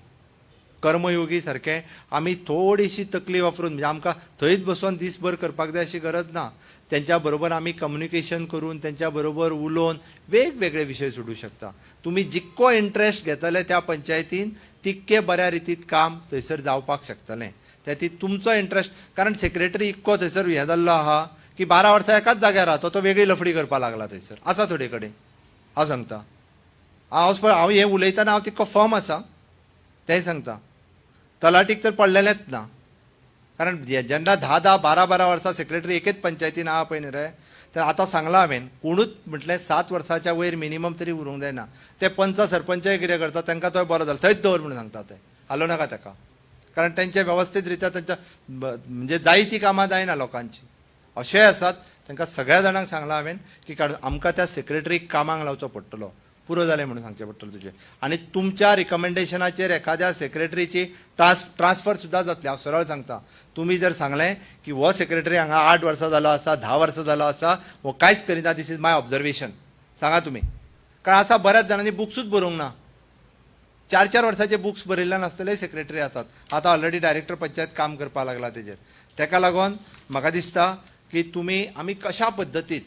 कर्मयोगी सारकें आमी थोडीशी तकली वापरून, म्हणजे आमकां थंयच बसून दीसभर करपाक जाय अशी गरज ना. तेंच्या बरोबर आमी कम्युनिकेशन करून तेंच्या बरोबर उलोवन वेगवेगळे विशय सोडूं शकता. तुमी जितको इंट्रस्ट घेतले त्या पंचायतीन तितके बऱ्या रितीत काम थंयसर जावपाक शकतलें. त्या ती तुमचो इंट्रस्ट, कारण सेक्रेटरी इतको थंयसर हें जाल्लो आहा की 12 वर्सां एकाच जाग्यार रावता, तो वेगळी लफडी करपाक लागला थंयसर. आसा थोडे कडेन, हांव सांगता, हांव हें उलयतना हांव तितको फर्म आसा तेंय सांगता. तलाटीक तर पडलेलेंच ना, कारण जेन्ना 10 10 12 12 वर्सां सेक्रेटरी एकेच पंचायतीन आहा पळय न्ही रे, तर आतां सांगलां हांवें, कोणूच म्हटलें 7 वर्साच्या वयर मिनिमम तरी उरूंक जायना. ते पंच सरपंचय कितें करता, तांकां तो बरो जाला थंयच दवर म्हणून सांगता, ते हालो नाका ताका, कारण तेंचे वेवस्थीत रित्या तेंच्या म्हणजे जाय ती कामां जायना लोकांची. अशेंय आसात, तांकां सगळ्या जाणांक सांगलां हांवें की कारण आमकां त्या सेक्रेटरीक कामाक लावचो पडटलो, पुरो जालें म्हणून सांगचें पडटलें तुजें. आनी तुमच्या रिकमेंडेशनाचेर एखाद्या सेक्रेटरीची ट्रान्सफर सुद्दां जातली. हांव सरळ सांगता, तुमी जर सांगलें की हो सेक्रेटरी हांगा 8 वर्सां जालो आसा, 10 वर्सां जालो आसा, हो कांयच करिना, this is my observation, सांगा तुमी. कारण आतां बऱ्याच जाणांनी बुक्सूच बरोवंक ना, 4 4 वर्साचे बुक्स बरयल्ले नासतले सेक्रेटरी आसात. आतां ऑलरेडी डायरेक्टर पंचायत काम करपाक लागला तेजेर. तेका लागून म्हाका दिसता की तुमी आमी कशा पद्दतीत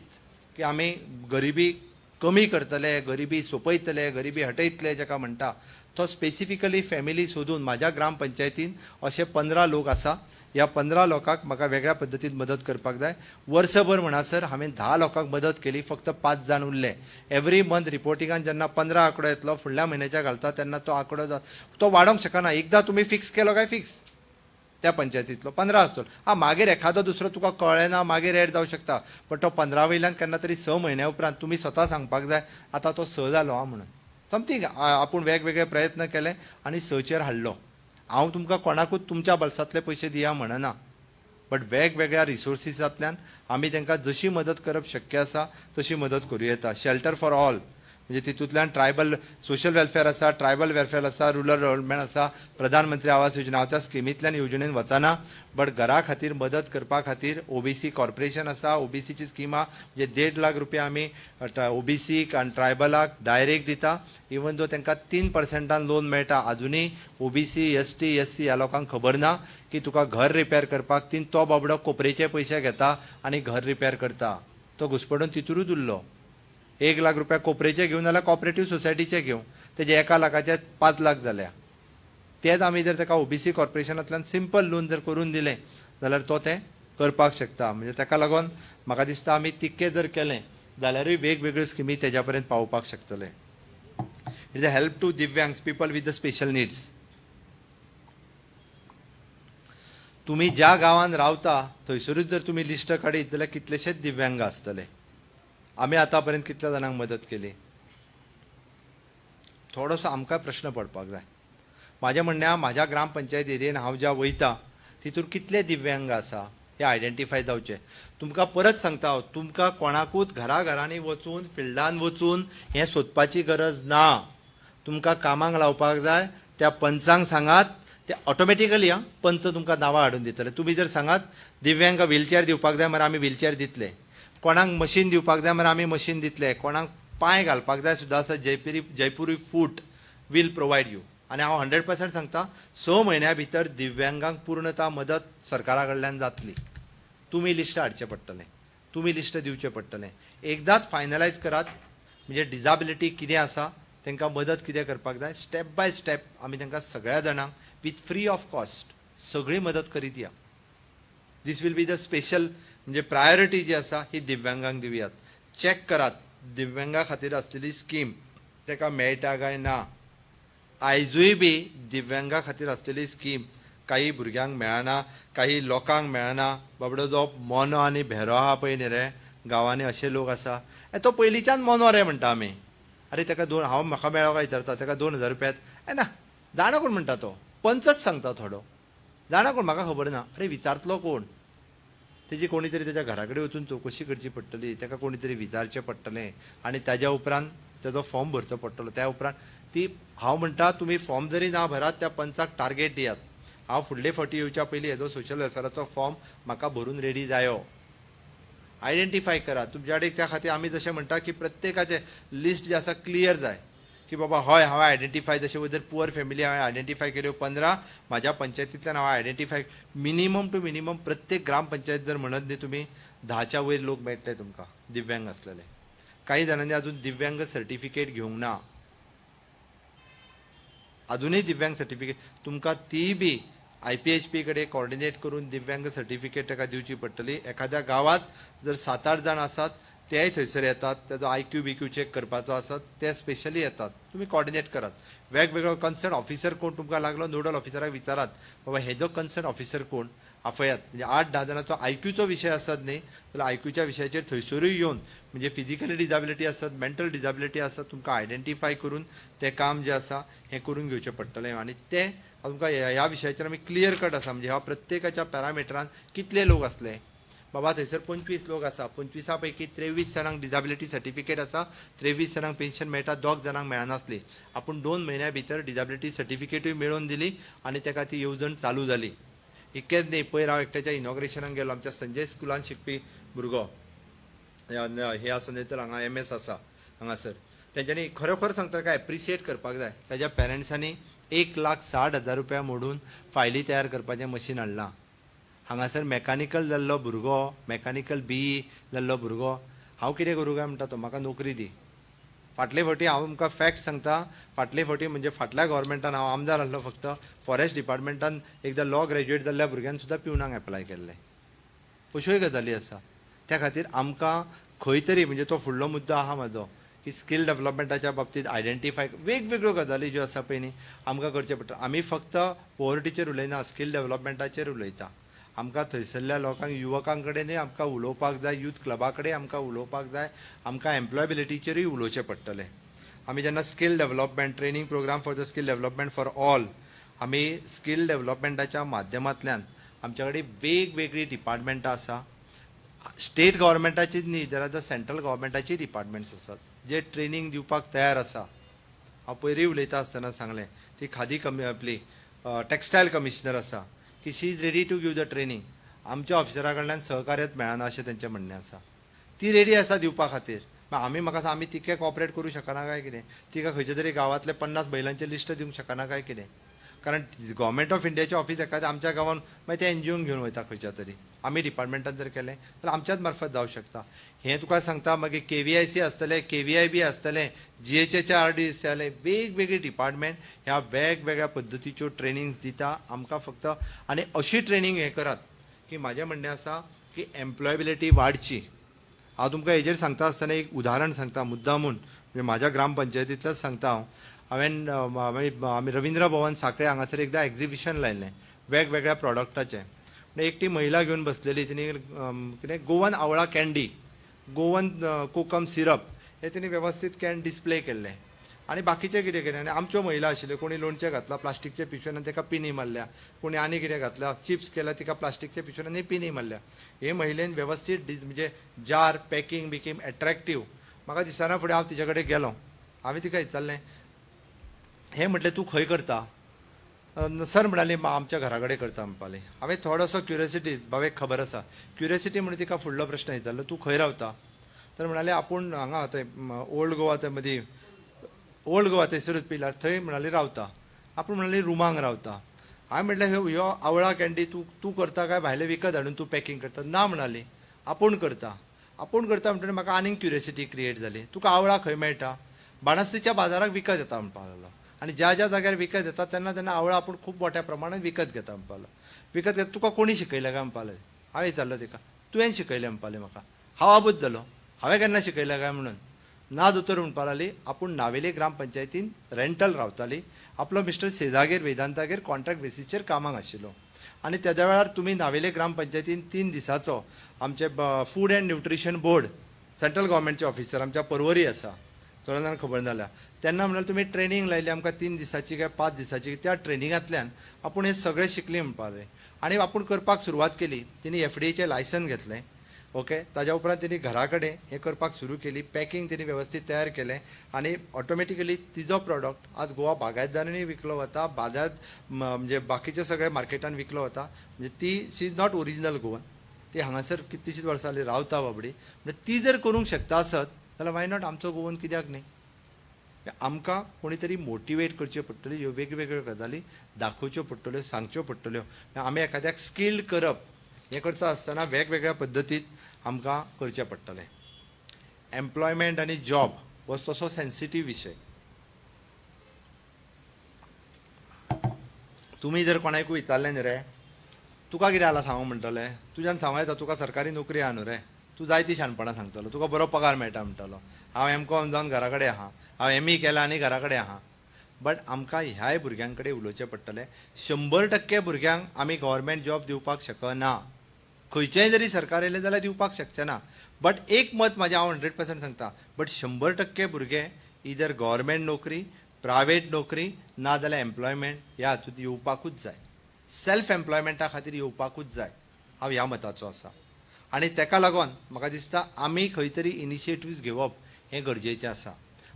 की आमी गरिबी कमी करतले, गरिबी सोंपयतले, गरिबी हटयतले जेका म्हणटा, तो स्पेसिफिकली फॅमिली सोदून म्हाज्या ग्रामपंचायतीन अशे 15 लोक आसा, ह्या 15 लोकांक म्हाका वेगळ्या पद्दतीन मदत करपाक जाय. वर्सभर म्हणसर हांवें 10 लोकांक मदत केली, फक्त 5 जाण उरले. एवरी मंथ रिपोर्टिंगान जेन्ना 15 आंकडो येतलो, फुडल्या म्हयन्याच्या घालता तेन्ना तो आंकडो तो वाडोवंक शकना. एकदां तुमी फिक्स केलो काय फिक्स, त्या पंचायतींतलो 15 आसतलो. आं, मागीर एखादो दुसरो तुका कळ्ळें ना, मागीर एड जावं शकता, बट तो 15 वयल्यान केन्ना तरी 6 म्हयन्या उपरांत तुमी स्वता सांगपाक जाय आतां तो 6 जालो आं म्हणून. समथींग आपूण वेगवेगळे प्रयत्न केले आनी 6चेर हाडलो. हांव तुमकां कोणाकूच तुमच्या बल्सांतले पयशे दिया म्हणना, बट वेगवेगळ्या रिसोर्सिसांतल्यान आमी तांकां जशी मदत करप शक्य आसा तशी मदत करूं येता. शेल्टर फॉर ऑल म्हणजे तितूंतल्यान ट्रायबल सोशल वेलफेअर आसा, ट्रायबल वेलफेअर आसा, रुरल डेव्हलपमेंट आसा, प्रधानमंत्री आवास योजना. हांव त्या स्किमींतल्यान योजनेन वचना, बट घरा खातीर मदत करपा खातीर ओबीसी कॉर्पोरेशन आसा. ओबीसीची स्किमा म्हणजे 1.5 लाख रुपया आमी ओबीसीक आनी ट्रायबलाक डायरेक्ट दिता. इवन दो तांकां 3% लोन मेळटा, आजुनूय ओबीसी, एसटी, एससी ह्या लोकांक खबर ना की तुका घर रिपेर करपाक 3, तो बाबडो कोपरेचे पयशे घेता आनी घर रिपेर करता, तो घुसपडून तितूरूच उरलो. 1 लाख रुपया कोपरेचे घेवन जाल्यार कॉपरेटीव सोसायटीचे घेवं, तेजे 1 लाखाचे 5 लाख जाल्या. तेच आमी जर ताका ओबीसी कॉर्पोरेशनांतल्यान सिंपल लोन जर करून दिलें जाल्यार तो तें करपाक शकता. म्हणजे ताका लागून म्हाका दिसता आमी तितकें जर केलें जाल्यारूय वेगवेगळ्यो स्किमी तेज्या पर्यंत पावोवपाक शकतले. It is a help to दिव्यांग people with the special needs. तुमी ज्या गांवान रावता थंयसरूच जर तुमी लिस्ट काडीत जाल्यार कितलेशेच दिव्यांग आसतले. आमी आतां पर्यंत कितल्या जाणांक मदत केली, थोडोसो आमकां प्रश्न पडपाक जाय. म्हाजें म्हणणें, म्हाज्या ग्रामपंचायत एरियेन हांव ज्या वयता तितूर कितले दिव्यांग आसा हे आयडेंटिफाय जावचे. तुमकां परत सांगता हांव, तुमकां कोणाकूच घरा घरांनी वचून फिल्डान वचून हें सोदपाची गरज ना. तुमकां कामाक लावपाक जाय त्या पंचांक सांगात, ते ऑटोमॅटिकली आं पंच तुमकां नांवां हाडून दितले. तुमी जर सांगात दिव्यांग व्हीलचेअर दिवपाक जाय म्हळ्यार आमी व्हीलचेअर दितले, कोणाक मशीन दिवपाक जाय म्हळ्यार आमी मशीन दितले, कोणाक पांय घालपाक जाय सुद्दां आसा Jaipuri foot will provide you. आनी हांव 100% सांगता, 6 म्हयन्या भितर दिव्यांगांक पूर्णता मदत सरकारा कडल्यान जातली. तुमी लिस्ट हाडचें पडटलें, तुमी लिस्ट दिवचें पडटलें. एकदांच फायनलायज करात म्हणजे डिजाबिलिटी कितें आसा, तांकां मदत कितें करपाक जाय, स्टेप बाय स्टेप आमी तांकां सगळ्या जाणांक विथ फ्री ऑफ कॉस्ट सगळी मदत करीत या. This will be the special म्हणजे प्रायोरिटी जी आसा ही दिव्यांगांक दिवयात. चॅक करात दिव्यांगा खातीर आसलेली स्कीम ताका मेळटा काय ना. आयजूय बी दिव्यांगा खातीर आसलेली स्कीम काही भुरग्यांक मेळना, काही लोकांक मेळना. बाबडो जो मोनो आनी भेरो आहा पळय न्ही रे, गांवांनी अशे लोक आसा, तो पयलींच्यान मोनो रे म्हणटा आमी. अरे ताका दोन, हांव म्हाका मेळ्ळो काय विचारता, ताका 2000 रुपया ए ना जाणा कोण म्हणटा, तो पंचच सांगता थोडो, जाणा कोण म्हाका खबर ना. अरे विचारतलो कोण, तेजी कोणी तरी तेच्या घरा कडेन वचून चवकशी करची पडटली, ताका कोणी तरी विचारचें पडटलें आनी ताज्या उपरांत तेजो फॉर्म भरचो पडटलो. त्या उपरांत ती हांव म्हणटा तुमी फॉर्म जरी ना भरात त्या पंचाक टार्गेट दियात, हांव फुडले फावटी येवच्या पयलीं हेजो सोशल वेलफेराचो फॉर्म म्हाका भरून रेडी जायो. आयडेंटिफाय करात तुमच्या कडेन. त्या खातीर आमी जशें म्हणटा की प्रत्येकाचें लिस्ट जें आसा क्लियर जाय की बाबा हय हांवें आयडेंटिफाय, जशें जर पुअर फॅमिली हांवें आयडेंटिफाय केल्यो 15 म्हाज्या पंचायतींतल्यान हांवें आयडेंटिफाय, मिनिमम टू मिनिमम प्रत्येक ग्रामपंचायत जर म्हणत न्ही तुमी 10च्या वयर लोक मेळटले तुमकां दिव्यांग आसलेले. काही जाणांनी अजून दिव्यांग सर्टिफिकेट घेवंक ना, अजूनय दिव्यांग सर्टिफिकेट तुमकां ती बी IPHP कडेन कॉर्डिनेट करून दिव्यांग सर्टिफिकेट ताका दिवची पडटली. एखाद्या गांवांत जर 7-8 जाण आसात तेय थंयसर येतात, ताजो IQ BQ check करपाचो आसत ते स्पेशली येतात, तुमी कॉर्डिनेट करात. वेगवेगळो कन्सर्न ऑफिसर कोण तुमकां लागलो, नोडल ऑफिसराक विचारात बाबा हेजो कन्सर्न ऑफिसर कोण, आफयात. म्हणजे 8-10 जाणांचो IQचो विशय आसत न्ही जाल्यार IQच्या विशयाचेर थंयसरूय येवन म्हणजे फिजिकली डिजाबिलिटी आसत, मेंटल डिजाबिलिटी आसत, तुमकां आयडेंटिफाय करून तें काम जें आसा हें करून घेवचें पडटलें. आनी तें तुमकां ह्या विशयाचेर आमी क्लियर कट आसा, म्हणजे ह्या प्रत्येकाच्या पॅरामिटरान कितले लोक आसले, बाबा थंयसर 25 लोक आसा, 25 पैकी 23 जाणांक डिजाबिलिटी सर्टिफिकेट आसा, 23 जाणांक पेन्शन मेळटा, 2 जाणांक मेळनासली. आपूण 2 म्हयन्या भितर डिजाबिलिटी सर्टिफिकेटूय मेळोवन दिली आनी ताका ती येवजण चालू जाली. इतकेंच न्ही, पयर हांव एकट्याच्या इनॉग्रेशनाक गेलो, आमच्या संजय स्कुलान शिकपी भुरगो हे आसा न्ही तर हांगा MS आसा हांगासर, तेंच्यांनी खरोखर सांगता काय एप्रिशिएट करपाक जाय. ताज्या पेरंट्सांनी 1,60,000 रुपया मोडून फायली तयार करपाचें मशीन हाडलां. हांगासर मॅकानिकल जाल्लो भुरगो, मॅकानिकल BE जाल्लो भुरगो, हांव कितें करूं काय म्हणटा तो, म्हाका नोकरी दी. फाटले फावटी हांव तुमकां फॅक्ट सांगता, फाटले फावटी म्हणजे फाटल्या गव्हर्मेंटान हांव आमदार आसलो, फक्त फॉरेस्ट डिपार्टमेंटान एकदां लॉ ग्रॅज्युएट जाल्ल्या भुरग्यान सुद्दां पिवनाक एप्लाय केल्लें. अश्योय गजाली आसा. त्या खातीर आमकां खंय तरी म्हणजे तो फुडलो मुद्दो आहा म्हाजो की स्कील डेवलपमेंटाच्या बाबतींत आयडेंटिफाय वेगवेगळ्यो गजाली ज्यो आसा पळय न्ही आमकां करचें पडटा. आमी फक्त पॉवर्टीचेर उलयना, स्कील डेवलपमेंटाचेर उलयता. आमकां थंयसरल्या लोकांक, युवकां कडेनूय आमकां उलोवपाक जाय, यूथ क्लबा कडेन आमकां उलोवपाक जाय, आमकां एम्प्लॉयबिलिटीचेरूय उलोवचें पडटलें. आमी जेन्ना skill development training programme for the skill development for all, आमी स्कील डेवलपमेंटाच्या माध्यमांतल्यान आमच्या कडेन वेगवेगळीं डिपार्टमेंटां आसा, स्टेट गव्हर्मेंटाचीच न्ही जाल्यार आतां सेंट्रल गव्हर्मेंटाचीय डिपार्टमेंट्स आसात जे ट्रेनींग दिवपाक तयार आसा. हांव पयरूय उलयता आसतना सांगलें, ती खादी कमी आपली टेक्सटायल कमिशनर आसा की she is ready to give the training. आमच्या ऑफिसरा कडल्यान सहकार्यच मेळना अशें तेंचें म्हणणें आसा. ती रेडी आसा दिवपा खातीर, आमी म्हाका आमी तिका कॉपरेट करूं शकना काय कितें, तिका खंयच्या तरी गांवांतले 50 बैलांचें लिस्ट दिवंक शकना काय कितें, कारण गव्हर्मेंट ऑफ इंडियाचें ऑफिस एखादें आमच्या गांवान मागीर ते NGOन घेवन वयता खंयच्या तरी. आमी डिपार्टमेंटान जर केलें जाल्यार आमच्याच मार्फत जावं शकता. हें तुका सांगता. मागीर KVIC आसतलें, KVIB आसतलें, GHHRD आसतलें, वेगवेगळी डिपार्टमेंट ह्या वेगवेगळ्या पद्दतीच्यो ट्रेनिंग्स दिता आमकां. फक्त आनी अशी ट्रेनींग हें करात की म्हाजें म्हणणें आसा की एम्प्लॉयबिलिटी वाडची. हांव तुमकां हेजेर सांगता आसतना एक उदाहरण सांगता मुद्दामून, म्हणजे म्हाज्या ग्रामपंचायतींतल्याच सांगता हांव. हांवें आमी रविंद्र भवन साखळे हांगासर एकदां एक्झिबिशन लायलें वेगवेगळ्या प्रॉडक्टाचें. एकटी महिला घेवन बसलेली, तिणी कितें गोवन आवळा कँडी, गोवन कोकम सिरप हे तिणी वेवस्थीत can display केल्लें आनी बाकीचें कितें केलें. आनी आमच्यो महिला आशिल्ल्यो, कोणी लोणचें घातलां प्लास्टिकच्या पिशव्यान आनी ताका पिनी मारल्या, कोणी आनी कितें घातलां, चिप्स केल्या तिका प्लास्टिकच्या पिशव्यान आनी पिनी मारल्या. हे महिलेन वेवस्थीत म्हणजे जार पॅकिंग बिकिंग एट्रॅक्टीव. म्हाका दिसना फुडें हांव तिचे कडेन गेलो, हांवें तिका विचारलें, हें म्हटलें तूं खंय करता? सर म्हणाली आमच्या घरा कडेन करता म्हणपाली. हांवें थोडोसो क्युरियोसिटी, बाबा खबर आसा क्युरियोसिटी म्हणून तिका फुडलो प्रश्न विचारलो, तूं खंय रावता? तर म्हणाले आपूण हांगा थंय ओल्ड गोवा, थंय मदीं ओल्ड गोवा थंयसरूच पिला थंय म्हणाली रावता. आपूण म्हणाली रुमांक रावता. हांवें म्हटलें ह्यो आवळा कँडी तूं तूं करता काय भायले विकत हाडून तूं पॅकिंग करता? ना म्हणाली आपूण करता. आपूण करता म्हणटकीर म्हाका आनीक क्युरियोसिटी क्रिएट जाली, तुका आवळा खंय मेळटा? बाणस्तीच्या बाजाराक विकत येता म्हणपाक लागलो. आनी ज्या ज्या जाग्यार विकत येता तेन्ना तेन्ना आवळा आपूण खूब मोठ्या प्रमाणात विकत घेता म्हणपाक लागलो. विकत घेता तुका कोणी शिकयलें काय म्हणपाक लागलें. हांवें विचारलो तिका, तुवें शिकयलें म्हणपाक लागलें म्हाका. हांव आबूज जालो, हांवें केन्ना शिकयलें काय म्हणून. ना दोतोर म्हणपाक लागली, आपूण नावेले ग्रामपंचायतीन रेंटल रावताली, आपलो मिस्टर सेजागेर वेदांतागेर कॉन्ट्रॅक्ट बेसीसचेर कामाक आशिल्लो आनी तेद्या वेळार तुमी नावेले ग्रामपंचायतीन 3 दिसाचो आमचे food and nutrition board central गव्हर्मेंटचे officer आमच्या परवरी आसा, थोड्या जाणांक खबर जाल्या, तेन्ना म्हणल्यार तुमी ट्रेनींग लायली आमकां 3 दिसाची काय 5 दिसाची. त्या ट्रेनिंगांतल्यान आपूण हें सगळें शिकली म्हणपाक लागलें आनी आपूण करपाक सुरवात केली. तिणी FDAचें लायसन घेतलें, ओके. ताज्या उपरांत तिणी घरा कडेन हें करपाक सुरू केली, पॅकिंग तिणी व्यवस्थीत तयार केलें आनी ऑटोमॅटिकली तिजो प्रॉडक्ट आज गोवा बागायतदारांनी विकलो वता, बाजार म्हणजे बाकीचे सगळे मार्केटान विकलो वता. म्हणजे ती she is not original Goan, ती हांगासर कितलीशींच वर्सां जाली रावता बाबडी. म्हणजे ती जर करूंक शकता आसत जाल्यार why not आमचो गोवन कित्याक न्ही? आमकां कोणी तरी मोटिवेट करचें पडटलें, ह्यो वेगवेगळ्यो गजाली दाखोवच्यो पडटल्यो, सांगच्यो पडटल्यो. आमी एखाद्याक स्किल्ड करप हें करता आसतना वेगवेगळ्या पद्दतीत आमकां करचें पडटलें. एम्प्लॉयमेंट आनी जॉब हो तसो सेन्सिटीव विशय. तुमी जर कोणाकूय विचारलें न्ही रे, तुका कितें जालां सांगूंक म्हणटलें, तुज्यान सांगूं येता तुका सरकारी नोकरी आहा न्हू रे, तूं जायती शाणपणां सांगतलो, तुका बरो पगार मेळटा म्हणटलो, हांव एम.कॉम जावन घरा कडेन आहा, हांव एम.ई केलां आनी घरा कडेन आहा. बट आमकां ह्याय भुरग्यां कडेन उलोवचें पडटलें. 100% भुरग्यांक आमी गव्हर्मेंट जॉब दिवपाक शकना, खंयचेंय जरी सरकार येयलें जाल्यार दिवपाक शकचें ना. बट एक मत म्हाजें हांव 100% सांगता, बट 100% भुरगे इदर गव्हर्मेंट नोकरी, प्रायवेट नोकरी, ना जाल्यार एम्प्लॉयमेंट ह्या हातूंत येवपाकूच जाय, सेल्फ एम्प्लॉयमेंटा खातीर येवपाकूच जाय, हांव ह्या मताचो आसा. आनी तेका लागून म्हाका दिसता आमी खंय तरी इनिशिएटिव्स घेवप हें गरजेचें आसा.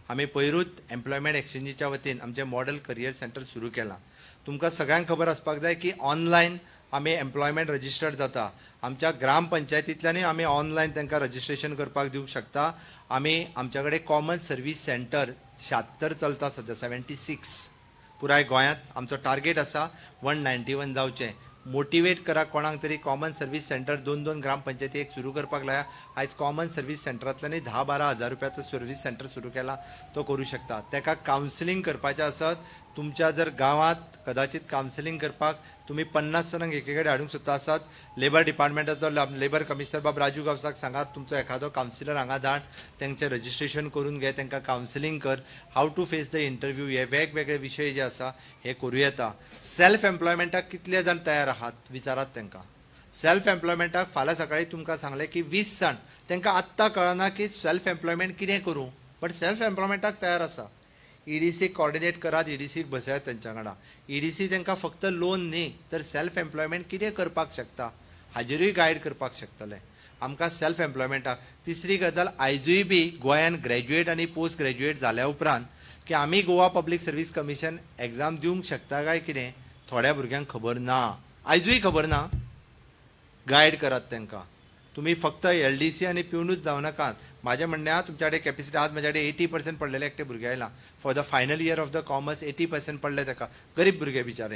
आमी पयरूच एम्प्लॉयमेंट एक्सचेंजीच्या वतीन आमचें मॉडल करियर सेंटर सुरू केलां. तुमकां सगळ्यांक खबर आसपाक जाय की ऑनलायन आमी एम्प्लॉयमेंट रजिस्टर्ड जाता. आमच्या ग्रामपंचायतींतल्यानूय आमी ऑनलायन तांकां रजिस्ट्रेशन करपाक दिवंक शकता. आमी आमच्या कडेन कॉमन सर्वीस सेंटर 76 चलता सद्या, 76 पुराय गोंयांत. आमचो टार्गेट आसा 191 जावचें. मोटिवेट करा कोणाक तरी कॉमन सर्वीस सेंटर 2-2 ग्रामपंचायती एक सुरू करपाक लाया. आयज कॉमन सर्वीस सेंटरांतल्यानूय 10-12 हजार रुपयाचो सर्वीस सेंटर सुरू केला, तो करूं शकता. ताका कावन्सिलींग करपाचें आसत तुमच्या जर गांवांत कदाचित कावन्सिलींग करपाक तुमी 50 जाणांक एके कडेन हाडूंक सोदता आसात, लेबर डिपार्टमेंटाचो लेबर कमिशनर बाब राजू गांवसाक सांगात तुमचो एखादो कावन्सिलर हांगा धाड, तांचें रजिस्ट्रेशन करून घे, तांकां कावन्सिलींग कर, how to face the interview, हे वेगवेगळे विशय जे आसा हे करूं येता. सेल्फ एम्प्लॉयमेंटाक कितले जाण तयार आहात विचारात तांकां. सेल्फ एम्प्लॉयमेंटाक फाल्यां सकाळीं तुमकां सांगलें की 20 जाण, तांकां आत्तां कळना की सेल्फ एम्प्लॉयमेंट कितें करूं, बट सेल्फ एम्प्लॉयमेंटाक तयार आसा. ईडीसी कॉर्डिनेट करात, ईडीसीक बसयात तेंच्या वांगडा. ईडीसी तांकां फक्त लोन न्ही तर सेल्फ एम्प्लॉयमेंट कितें करपाक शकता हाजेरूय गायड करपाक शकतले आमकां सेल्फ एम्प्लॉयमेंटाक. तिसरी गजाल, आयजूय बी गोंयान ग्रॅज्युएट आनी पोस्ट ग्रॅज्युएट जाल्या उपरांत की आमी Goa public service commission exam दिवंक शकता काय कितें थोड्या भुरग्यांक खबर ना, आयजूय खबर ना. गायड करात तांकां. तुमी फक्त एलडीसी आनी पिवनूच जावं नाकात. म्हाजें म्हणणें आहा तुमच्या कडेन कॅपेसिटी आज म्हाज्या कडेन 80% पडलेले एकटे भुरगे आयला for the final year of the commerce, 80% पडले ताका, गरीब भुरगे बिचारे.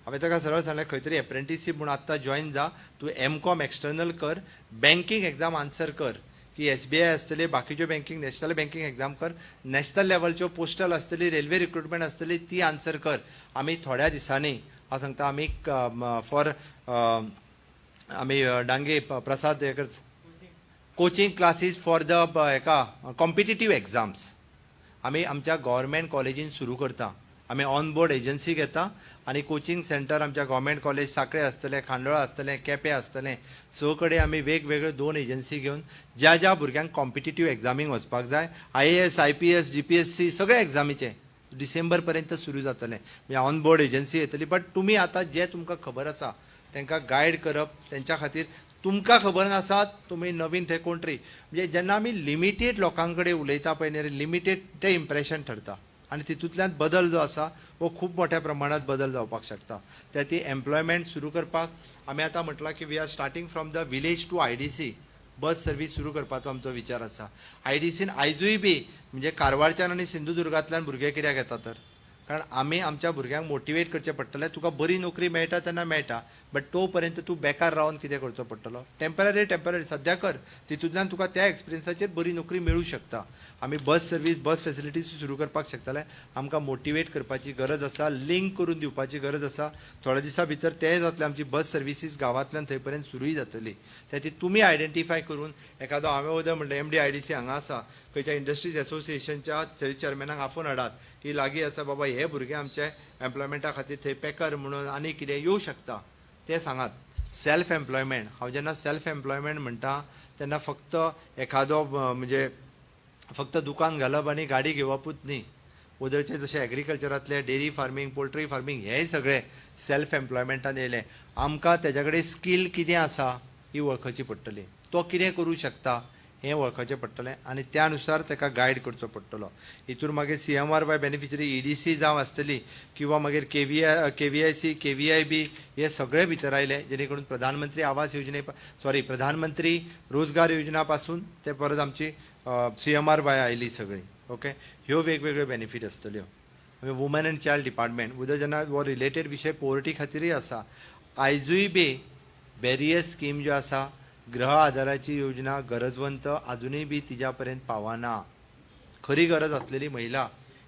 हांवें ताका सरळ सांगलें खंय तरी एप्रेंटिसशीप म्हूण आत्तां जॉयन जा, तूं एम.कॉम एक्सटर्नल कर, बँकींग एग्जाम आन्सर कर की एसबीआय आसतली, बाकीच्यो बँकींग नॅशनल बँकींग एग्जाम कर, नॅशनल लेवलच्यो पोस्टल आसतली, रेल्वे रिक्रुटमेंट आसतली ती आन्सर कर. आमी थोड्या दिसांनी हांव सांगता आमी फॉर आमी डांगे प्रसाद हे कोचिंग क्लासीस फॉर the हेका कॉम्पिटिटीव एग्जाम्स आमी आमच्या गव्हर्मेंट कॉलेजीन सुरू करता. आमी ऑन बोर्ड एजन्सी घेता आनी कोचिंग सेंटर आमच्या गव्हर्मेंट कॉलेज साखळे आसतलें, खांडोळा आसतलें, केपें आसतलें, स कडेन आमी वेगवेगळ्यो 2 एजन्सी घेवन ज्या ज्या भुरग्यांक कॉम्पिटिटीव एग्जामींक वचपाक जाय, IAS, IPS, GPSC सगळे एग्जामीचे डिसेंबर पर्यंत सुरू जातलें. म्हणजे ऑन बोर्ड एजन्सी येतली. बट तुमी आतां जे तुमकां खबर आसा तांकां गायड करप तेंच्या खातीर. तुमकां खबर नासात तुमी नवीन थंय कोण तरी, म्हणजे जेन्ना आमी लिमिटेड लोकां कडेन उलयता पळय न्ही, लिमिटेड तें इम्प्रेशन ठरता आनी तितूंतल्यान बदल जो आसा हो खूब मोठ्या प्रमाणात बदल जावपाक शकता. त्या ती एम्प्लॉयमेंट सुरू करपाक आमी आतां म्हटलां की we are starting from the village to IDC bus service सुरू करपाचो आमचो विचार आसा. आयडीसीन आयजूय बी म्हणजे कारवारच्यान आनी सिंधुदुर्गांतल्यान भुरगे कित्याक येता तर, कारण आमी आमच्या भुरग्यांक मोटिवेट करचें पडटलें. तुका बरी नोकरी मेळटा तेन्ना मेळटा, बट तो पर्यंत तूं बेकार रावन कितें करचो पडटलो, टेम्पररी टेम्पररी सद्या कर, तितूंतल्यान तुका त्या एक्सपिरियन्साचेर बरी नोकरी मेळूं शकता. आमी बस सर्वीस, बस फेसिलिटीज सुरू करपाक शकतले. आमकां मोटिवेट करपाची गरज आसा, लिंक करून दिवपाची गरज आसा. थोड्या दिसां भितर तें जातलें, आमची बस सर्विसीस गांवांतल्यान थंय पर्यंत सुरूय जातली. त्या खातीर तुमी आयडेंटिफाय करून एखादो, हांवें वोदोळ म्हणलें MD IDC हांगा आसा, खंयच्या इंडस्ट्रीज एसोसिएशनच्या थंय चेअरमॅनाक आफोवन हाडात की लागीं आसा बाबा हे भुरगे आमचे एम्प्लॉयमेंटा खातीर थंय पॅकर म्हणून आनी कितें येवं शकता तें सांगात. सेल्फ एम्प्लॉयमेंट, हांव जेन्ना सेल्फ एम्प्लॉयमेंट म्हणटा तेन्ना फक्त एखादो म्हणजे फक्त दुकान घालप आनी गाडी घेवपूच न्ही. वदळचे जशें एग्रीकल्चरांतले डेरी फार्मींग, पोल्ट्री फार्मींग हेय सगळें सेल्फ एम्प्लॉयमेंटान येयलें. आमकां तेज्या कडेन स्कील कितें आसा ही वळखची पडटली, तो कितें करूं शकता हें वळखचें पडटलें आनी त्या नुसार ताका गायड करचो पडटलो. हितूर मागीर CMRY beneficiary EDC जावं आसतली किंवा मागीर KVI, KVIC, KVIB हे सगळे भितर आयले, जेणे करून प्रधानमंत्री आवास योजने, सॉरी प्रधानमंत्री रोजगार योजना पासून ते परत आमची CMRY आयली सगळी. ओके, ह्यो वेगवेगळ्यो बेनिफीट आसतल्यो. मागीर वुमन एंड चायल्ड डिपार्टमेंट, उद्या जेन्ना हो रिलेटेड विशय पोवर्टी खातीरय आसा. आयजूय बी वेरियस स्कीम ज्यो आसा, गृह आधाराची योजना गरजवंत अजुनूय बी तिज्या पर्यंत पावना. खरी गरज आसलेली महिला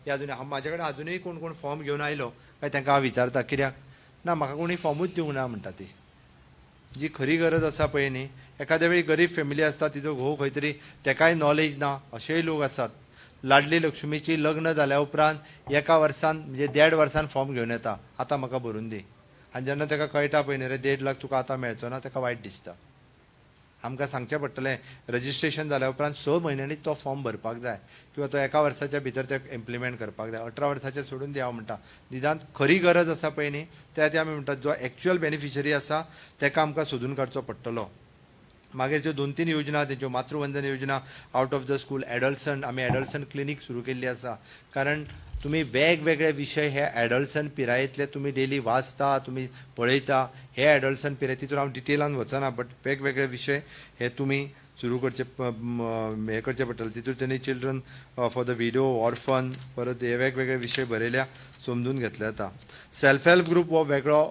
ही अजून, हांव म्हाजे कडेन अजुनूय कोण कोण फॉर्म घेवन आयलो काय तांकां हांव विचारता, कित्याक ना, म्हाका कोणी फॉर्मूच दिवंक ना म्हणटा ती. जी खरी गरज आसा पळय न्ही, एखाद्या वेळी गरीब फॅमिली आसता, तिजो घोव खंय तरी, तेकाय नॉलेज ना, अशेय लोक आसात. लाडली लक्ष्मीची लग्न जाल्या उपरांत एका वर्सान, म्हणजे देड वर्सान फॉर्म घेवन येता, आतां म्हाका भरून दी. आनी जेन्ना ताका कळटा पळय न्ही, रे 1.5 लाख तुका आतां मेळचो ना, ताका वायट दिसता. आमकां सांगचें पडटलें, रजिस्ट्रेशन जाल्या उपरांत 6 म्हयन्यांनी तो फॉर्म भरपाक जाय किंवा तो एका वर्साच्या भितर ते इम्प्लिमेंट करपाक जाय. 18 वर्साचें सोडून दी, हांव म्हणटा, निदान खरी गरज आसा पळय न्ही, त्या ते आमी म्हणटात, जो एक्चुअल बेनिफिशरी आसा ताका आमकां सोदून काडचो पडटलो. मागीर ज्यो दोन तीन योजना तेच्यो, मातृवंदन योजना, out of the school adolescent, आमी एडोलसंट क्लिनीक सुरू केल्ली आसा, कारण तुमी वेगवेगळे विशय हे एडोलसंट पिरायेंतले तुमी डेली वाचता, तुमी पळयता. हे एडोलसंट पिराय, तितून हांव डिटेलान वचना, बट वेगवेगळे विशय हे तुमी सुरू करचे, हें करचें पडटलें. तितून तेणी children for the widow, orphan, परत हे वेगवेगळे विशय बरयल्या, समजून घेतले जाता. सेल्फ हेल्प ग्रूप हो वेगळो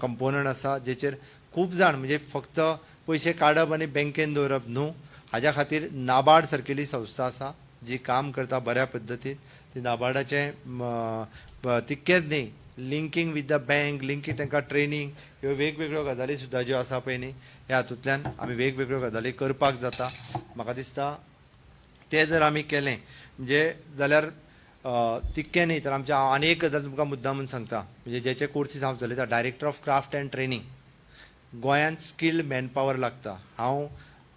कंपोनंट आसा, जेचेर खूब जाण, म्हणजे फक्त पयशे काडप आनी बँकेन दवरप न्हू, हाज्या खातीर नाबार्ड सारकेली संस्था आसा जी काम करता बऱ्या पद्दतीन. ती नाबार्डाचें तितकेंच न्ही, linking with the bank, linking, तांकां ट्रेनींग, ह्यो वेगवेगळ्यो गजाली सुद्दां ज्यो आसा पळय न्ही, ह्या हातूंतल्यान आमी वेगवेगळ्यो गजाली करपाक जाता. म्हाका दिसता तें जर आमी केलें म्हणजे जाल्यार तितकें न्ही, तर आमच्या हांव आनी एक गजाल तुमकां मुद्दामून सांगता, म्हणजे जेचे कोर्सीस हांव चलयता, director of craft and training. गोंयांत स्किल्ड मॅनपावर लागता. हांव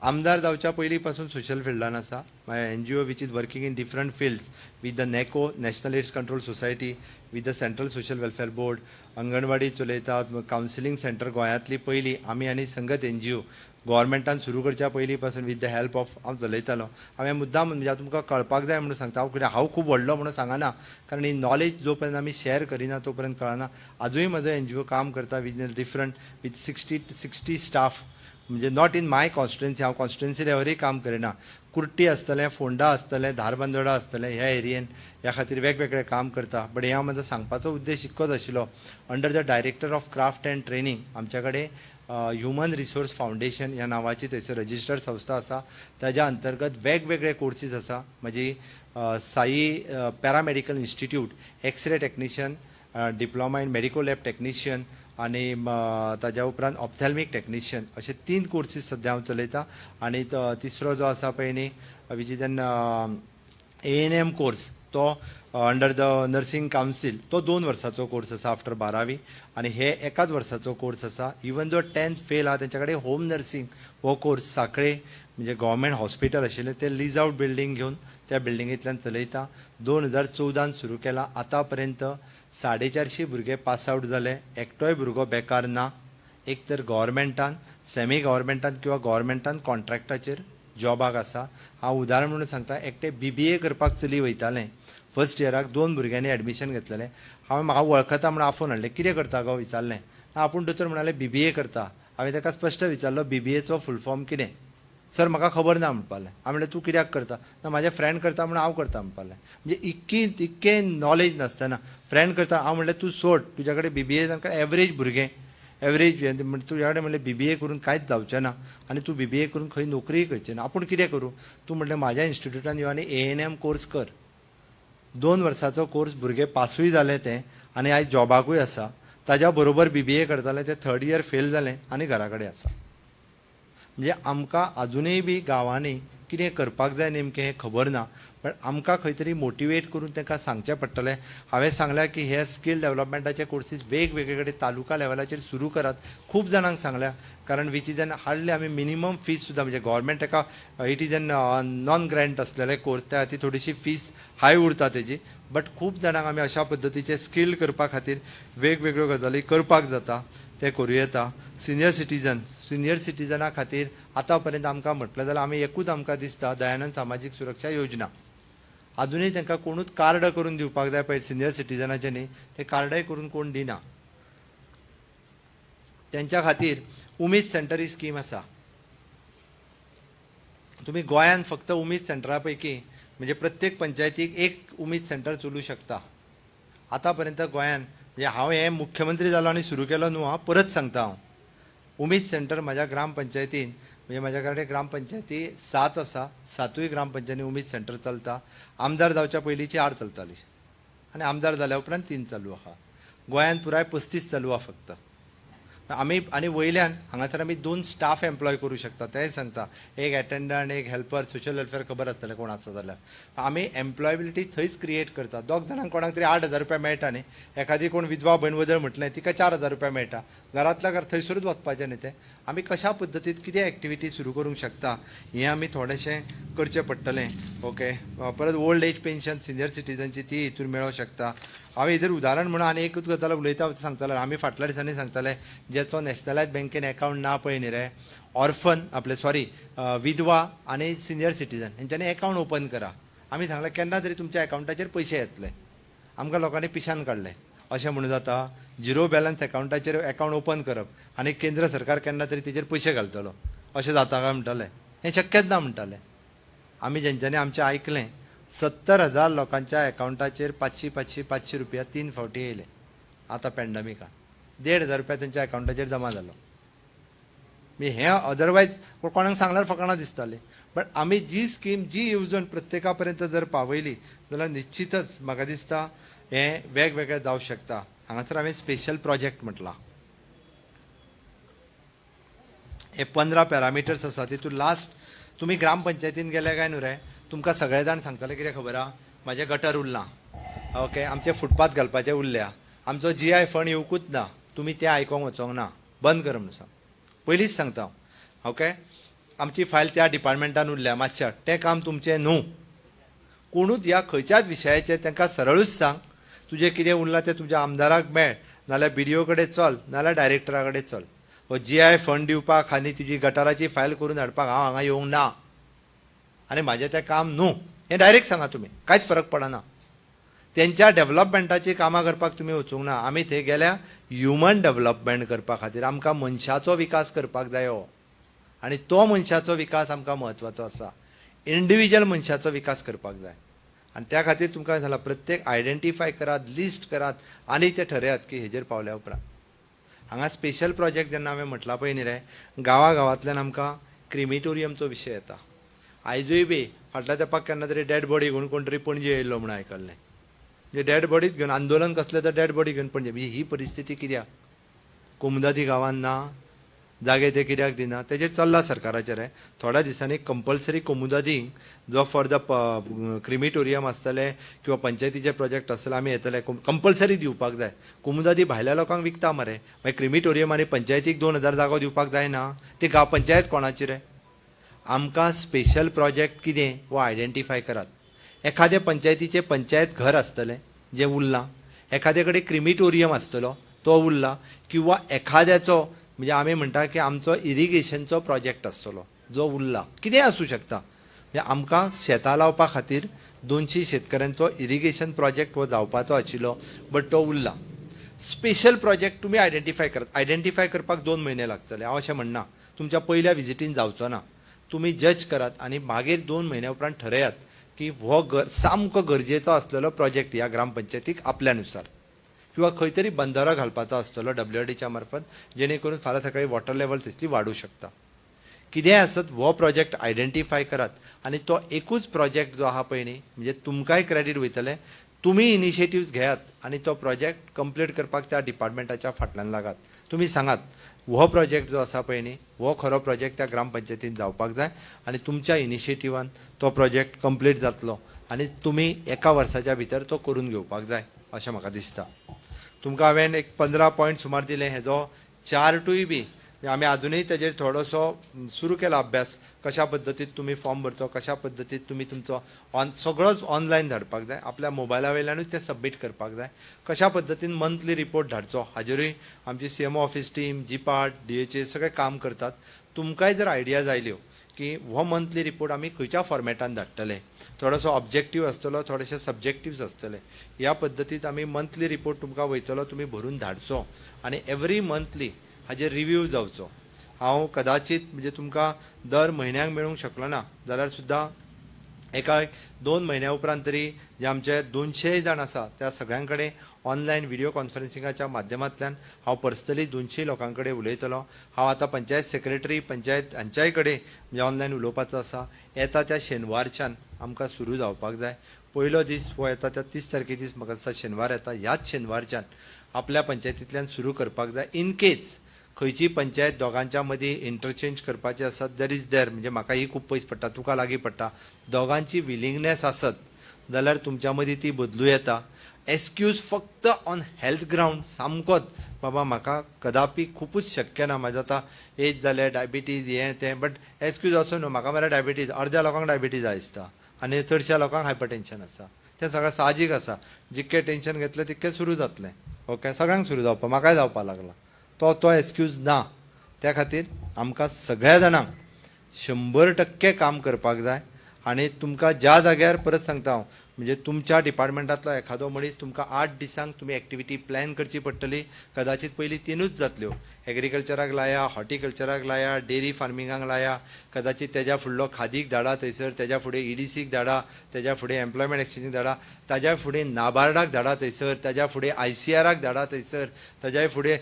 आमदार जावच्या पयलीं पासून सोशल फिल्डान आसा. My NGO, which is working in different fields with the NACO, National AIDS Control Society, with the Central Social Welfare Board, anganwadi चलयतात, कावन्सिलींग सेंटर गोंयांतली पयली आमी आनी संगत एनजीओ गव्हर्मेंटान सुरू करच्या पयलीं पासून विथ the help of हांव चलयतालो. हांवें मुद्दाम, म्हणजे तुमकां कळपाक जाय म्हणून सांगता. हांव कित्याक हांव खूब व्हडलो म्हणून सांगना, कारण ही नॉलेज जो पर्यंत आमी शॅर करिना तो पर्यंत कळना. आजूय म्हजो एनजीओ काम करता with different, with 60 staff, म्हणजे not in my constituency, हांव कॉन्स्टिट्युएन्सी लेवलूय काम करिना. कुर्टी आसतलें, फोंडा आसतलें, धारबांदोडा आसतलें, ह्या एरियेन ह्या खातीर वेगवेगळें काम करता. बट ह्या म्हजो सांगपाचो उद्देश इतकोच आशिल्लो, under the director of craft and training आमच्या कडेन ह्युमन रिसोर्स फावंडेशन ह्या नांवाची थंयसर रजिस्टर्ड संस्था आसा. ताज्या अंतर्गत वेगवेगळे कोर्सीस आसा. म्हजी Sai paramedical institute, X-ray technician, diploma in medical lab technician आनी ताज्या उपरांत ऑप्थॅल्मिक टेक्निशियन, अशे तीन कोर्सीस सद्या हांव चलयतां. आनी तिसरो जो आसा पळय न्ही, which is an ANM course, तो अंडर the nursing council, तो 2 वर्साचो कोर्स आसा आफ्टर बारावी आनी हे एकाच वर्साचो कोर्स आसा. इवन दो टेन्थ फेल आहा, तेंच्या कडेन होम नर्सिंग हो कोर्स साखळे, म्हणजे गव्हर्मेंट हॉस्पिटल आशिल्लें ते लीज आउट बिल्डींग घेवन त्या बिल्डिंगेंतल्यान चलयता. 2014न सुरू केला, आतां पर्यंत 450 भुरगे पास आवट जाले. एकटोय भुरगो बेकार ना. एक तर गव्हर्मेंटान, सेमी गव्हर्मेंटान किंवा गव्हर्मेंटान कॉन्ट्रॅक्टाचेर जॉबाक आसा. हांव उदाहरण म्हणून सांगता, एकटें बीबीए करपाक चली वयतालें फर्स्ट इयराक, दोन भुरग्यांनी एडमिशन घेतलेलें. हांवें म्हाका वळखता म्हणून आफोवन हाडलें. कितें करता गो विचारलें. आपूण दोतोर म्हणाले, बीबीए करता. हांवें ताका स्पश्ट विचारलो, बीबीएचो फूल फॉर्म कितें? सर, म्हाका खबर ना म्हणपाक लागलें. हांवें म्हणलें, तूं कित्याक करता? ना, म्हाजे फ्रेंड करता म्हणून हांव करता म्हणपाक लागलें. म्हणजे इतकी इतकें नॉलेज नासतना फ्रेंड करता. हांव म्हणलें, तूं सोड, तुज्या कडेन बीबीए एवरेज भुरगें, एवरेज तुज्या कडेन म्हणलें बीबीए करून कांयच जावचें ना आनी तूं बीबीए करून खंय नोकरीय करची ना. आपूण कितें करूं? तूं म्हणलें म्हाज्या इन्स्टिट्यूटान यो आनी एएनएम कोर्स कर. 2 वर्साचो कोर्स, भुरगे पासूय जाले ते आनी आयज जॉबाकूय आसा. ताज्या बरोबर बीबीए करताले ते थर्ड इयर फेल जालें आनी घरा कडेन आसा. म्हणजे आमकां आजुनूय बी गांवांनी कितें करपाक जाय नेमकें हें खबर ना, पण आमकां खंय तरी मोटिवेट करून तांकां सांगचें पडटलें. हांवें सांगलां की हे स्कील डेवलपमेंटाचे कोर्सीस वेगवेगळे कडेन तालुका लेवलाचेर सुरू करात. खूब जाणांक सांगल्या, कारण which is an hardly आमी मिनिमम फीस सुद्दां, म्हणजे गव्हर्मेंट ताका it is an non grant आसलेले कोर्स, त्या खातीर थोडीशी फीस हाय उरता तेजी. बट खूब जाणांक आमी अशा पद्दतीचे स्कील करपा खातीर वेगवेगळ्यो गजाली करपाक जाता, तें करूं येता. सिनियर सिटीजन, सिनियर सिटीजना खातीर आतां पर्यंत आमकां म्हटलें जाल्यार आमी एकूच आमकां दिसता, दयानंद सामाजीक सुरक्षा योजना. आजुनूय तांकां कोणूच कार्ड करून दिवपाक जाय पळय सिनियर सिटीजनाचें न्ही, तें कार्डय करून कोण दिना. तेंच्या खातीर उमेद सेंटर ही स्कीम आसा. तुमी गोंयांत फक्त उमेद सेंटरा पैकी म्हणजे प्रत्येक पंचायतीक एक उमेद सेंटर चलूं शकता. आतां पर्यंत गोंयान म्हणजे हांव हें मुख्यमंत्री जालो आनी सुरू केलो न्हू, हांव परत सांगता, हांव उमेद सेंटर म्हाज्या ग्रामपंचायतीन म्हणजे म्हाज्या कडेन ग्रामपंचायती 7 आसा, 7ूय ग्रामपंचायती उमेद सेंटर चलता. आमदार जावच्या पयलींची 8 चलताली आनी आमदार जाल्या उपरांत 3 चालू आहा. गोंयान पुराय 35 चालू आहा फक्त. आमी आनी वयल्यान हांगासर आमी 2 स्टाफ एम्प्लॉय करूं शकता, तेंय सांगता, एक एटेंडंट, एक हेल्पर, सोशल वेलफेअर खबर आसतलें कोण आसा जाल्यार. आमी एम्प्लॉयबिलिटी थंयच क्रिएट करता. 2 जाणांक कोणाक तरी 8,000 रुपया मेळटा न्ही, एखादी कोण विधवा भयण वदळ म्हटलें तिका 4,000 रुपया मेळटा, घरांतल्या घर थंयसरूच वचपाचें न्ही तें. आमी कशा पद्दतीन कितें एक्टिविटी सुरू करूंक शकता हें आमी थोडेशें करचें पडटलें. ओके, परत ओल्ड एज पेन्शन सिनियर सिटीजनची ती हितून मेळोंक शकता. हांव हेजेर उदाहरण म्हणून आनी एकूच गजाल उलयता सांगतालो, आमी फाटल्या दिसांनी सांगताले जेचो नॅशनलायज बँकेन एकावंट ना पळय न्ही रे, ऑर्फन आपले सॉरी विधवा आनी सिनियर सिटीजन हेंच्यांनी एकावंट ओपन करा. आमी सांगलें केन्ना तरी तुमच्या एकावंटाचेर पयशे येतले. आमकां लोकांनी पिशान काडलें. अशें म्हणून जाता, झिरो बॅलन्स एकावंटाचेर एकावंट ओपन करप आनी केंद्र सरकार केन्ना तरी तेजेर पयशे घालतलो अशें जाता काय म्हणटाले, हें शक्यच ना म्हणटाले. आमी जेंच्यांनी आमचें आयकलें, 70,000 लोकांच्या एकावंटाचेर 500 500 500 रुपया 3 फावटी येयले. आतां पॅन्डमिकान 1,500 रुपया तेंच्या एकावंटाचेर जमा जालो. हें अदरवायज कोणाक सांगल्यार फकाणां दिसतालें, बट आमी जी स्कीम जी येवजण प्रत्येका पर्यंत जर पावयली जाल्यार निश्चितच म्हाका दिसता हें वेगवेगळें जावं शकता. हांगासर हांवें स्पेशल प्रोजेक्ट म्हटलां, हे 15 पॅरामिटर्स आसा तितून लास्ट तुमी ग्रामपंचायतीन गेले काय न्हू रे, तुमकां सगळे जाण सांगतले कितें खबर आहा, म्हाजें गटर उरलां, ओके, आमचें फुटपाथ घालपाचें उरल्या, आमचो GI fund येवकूच ना, तुमी तें आयकोंक वचोंक ना, बंद कर म्हणून सांग, पयलींच सांगता हांव. ओके, आमची फायल त्या डिपार्टमेंटान उरल्या मातशें, तें काम तुमचें न्हू. कोणूच ह्या खंयच्याच विशयाचेर तांकां सरळूच सांग, तुजें कितें उरलां तें तुमच्या आमदाराक मेळ, नाल्यार BDO कडेन चल, नाल्यार डायरेक्टरा कडेन चल. हो GI fund दिवपाक आनी तुजी गटाराची फायल करून हाडपाक हांव हांगा येवंक ना आनी म्हाजें तें काम न्हू, हें डायरेक्ट सांगा तुमी, कांयच फरक पडना. तेंच्या डेवलपमेंटाची कामां करपाक तुमी वचूंक ना. आमी थंय गेल्या ह्युमन डेवलपमेंट करपा खातीर, आमकां मनशाचो विकास करपाक जायो आनी तो मनशाचो विकास आमकां म्हत्वाचो आसा. इंडिविज्युअल मनशाचो विकास करपाक जाय आनी त्या खातीर तुमकां सांगलां प्रत्येक आयडेंटिफाय करात, लिस्ट करात आनी ते ठरयात की हेजेर पावल्या उपरांत. हांगा स्पेशल प्रोजेक्ट जेन्ना हांवें म्हटलां पळय न्ही रे, गांवा गांवांतल्यान आमकां क्रिमिटोरियमचो विशय येता. आयजूय बी फाटल्या तेंपाक केन्ना तरी डेड बॉडी घेवन कोण तरी पणजे येयल्लो म्हणून आयकल्लें, म्हणजे डेड बॉडीच घेवन आंदोलन कसलें तर डेड बॉडी घेवन पणजे. म्हणजे ही परिस्थिती कित्याक कोमुदादी गांवांत ना, जागे ते कित्याक दिना, तेजेर चल्ला सरकाराचेर. थोड्या दिसांनी कंपल्सरी कोमुदादी जो फॉर the crematorium आसतले किंवा पंचायतीचे प्रोजेक्ट आसतले आमी येतले कंपल्सरी दिवपाक जाय. कोमुदादी भायल्या लोकांक विकता मरे, मागीर क्रिमिटोरियम आनी पंचायतीक 2,000 जागो दिवपाक जायना, ती गांव पंचायत कोणाची रे? आमकां स्पेशल प्रोजेक्ट कितें हो आयडेंटिफाय करात. एखादे पंचायतीचें पंचायत घर आसतलें जें उरलां, एखादे कडेन क्रिमिटोरियम आसतलो तो उरला, किंवा एखाद्याचो म्हणजे आमी म्हणटा की आमचो इरिगेशनचो प्रोजेक्ट आसतलो जो उरला, कितेंय आसूं शकता. म्हणजे आमकां शेतां लावपा खातीर 200 शेतकऱ्यांचो इरिगेशन प्रोजेक्ट हो जावपाचो आशिल्लो, बट तो उरला. स्पेशल प्रोजेक्ट तुमी आयडेंटिफाय करात. आयडेंटिफाय करपाक 2 म्हयने लागतले, हांव अशें म्हणना तुमच्या पयल्या विजिटीन जावचो ना, तुमी जज करात आनी मागीर 2 म्हयन्या उपरांत ठरयात की हो सामको गरजेचो आसलेलो प्रोजेक्ट ह्या ग्रामपंचायतीक आपल्या नुसार, किंवा खंय तरी बंदारो घालपाचो आसतलो WRDच्या मार्फत, जेणे करून फाल्यां सकाळी वॉटर लेवल तितली वाडूं शकता. कितेंय आसत हो प्रोजेक्ट आयडेंटिफाय करात आनी तो एकूच प्रोजेक्ट जो आहा पळय न्ही, म्हणजे तुमकांय क्रेडीट वयतलें, तुमी इनिशिएटिव्स घेयात आनी तो प्रोजेक्ट कंप्लीट करपाक त्या डिपार्टमेंटाच्या फाटल्यान लागात. तुमी सांगात हो प्रोजेक्ट जो आसा पळय न्ही, हो खरो प्रोजेक्ट त्या ग्रामपंचायतीन जावपाक जाय आनी तुमच्या इनिशिएटिवान तो प्रोजेक्ट कंप्लीट जातलो आनी तुमी एका वर्साच्या भितर तो करून घेवपाक जाय अशें म्हाका दिसता. तुमकां हांवें एक 15 पॉयंट सुमार दिले, हेजो चार्टूय बी आमी आजुनूय तेजेर थोडोसो सुरू केला अभ्यास, कशा पद्दतीन तुमी फॉर्म भरचो, कशा पद्दतीन तुमी तुमचो सगळोच ऑनलायन धाडपाक जाय, आपल्या मोबायला वयल्यानूच तें सबमीट करपाक जाय, कशा पद्दतीन मंथली रिपोर्ट धाडचो, हाजेरूय आमची CMO office team, जिपाट, DHA सगळे काम करतात. तुमकांय जर आयडियाज आयल्यो की हो मंथली रिपोर्ट आमी खंयच्या फॉर्मेटान धाडटले, थोडोसो ऑब्जेक्टीव आसतलो, थोडेशे सब्जेक्टिव्स आसतले, ह्या पद्दतीन आमी मंथली रिपोर्ट तुमकां वयतलो, तुमी भरून धाडचो आनी एवरी मंथली हाजेर रिव्यू जावचो. हांव कदाचीत म्हणजे तुमकां दर म्हयन्याक मेळूंक शकलो ना जाल्यार सुद्दां एका 2 म्हयन्या उपरांत तरी जे आमचे 200 जाण आसा त्या सगळ्यां कडेन ऑनलायन व्हिडिओ कॉन्फरन्सिंगाच्या माध्यमांतल्यान हांव पर्सनली 200 लोकां कडेन उलयतलो. हांव आतां पंचायत सेक्रेटरी, पंचायत हांच्याय कडेन म्हणजे ऑनलायन उलोवपाचो आसा. येता त्या शेनवारच्यान आमकां सुरू जावपाक जाय. पयलो दीस हो येता त्या 30 तारखे दीस म्हाका दिसता शेनवार येता. ह्याच शेनवारच्यान आपल्या पंचायतींतल्यान सुरू करपाक जाय. इन केस खंयची पंचायत दोगांच्या मदीं इंटरचेंज करपाची आसा, that is there, म्हणजे म्हाका ही खूब पयस पडटा, तुका लागीं पडटा, दोगांची विलिंगनेस आसत जाल्यार तुमच्या मदीं ती बदलूं येता. एक्सक्यूज फक्त ऑन हेल्थ ग्रावंड सामकोच बाबा म्हाका कदापी खुबूच शक्य ना, म्हाजें आतां एज जाल्या, डायबिटीज हें तें, बट एक्सक्यूज असो न्हू म्हाका मरे डायबिटीज, अर्द्या लोकांक डायबिटीज आसता आनी चडश्या लोकांक हायपरटेन्शन आसा. तें सगळें साहजीक आसा. जितकें टेन्शन घेतलें तितकें सुरू जातलें. ओके, सगळ्यांक सुरू जावपा, म्हाकाय जावपा लागला. तो तो एक्सक्यूज ना. त्या खातीर आमकां सगळ्या जाणांक 100% काम करपाक जाय. आनी तुमकां ज्या जाग्यार, परत सांगता हांव, म्हणजे तुमच्या डिपार्टमेंटांतलो एखादो मनीस तुमकां 8 दिसांक तुमी एक्टिविटी प्लॅन करची पडटली. कदाचीत पयलीं 3ूच जातल्यो. एग्रीकल्चराक लाया, हॉर्टिकल्चराक लाया, डेरी फार्मिंगाक लाया, कदाचीत तेज्या फुडलो खादीक धाडा थंयसर, तेज्या फुडें ईडीसीक धाडा, तेज्या फुडें एम्प्लॉयमेंट एक्सचेंजीक धाडा, ताज्या फुडें नाबार्डाक धाडा थंयसर, ताज्या फुडें आयसीआराक धाडा थंयसर, ताज्या फुडें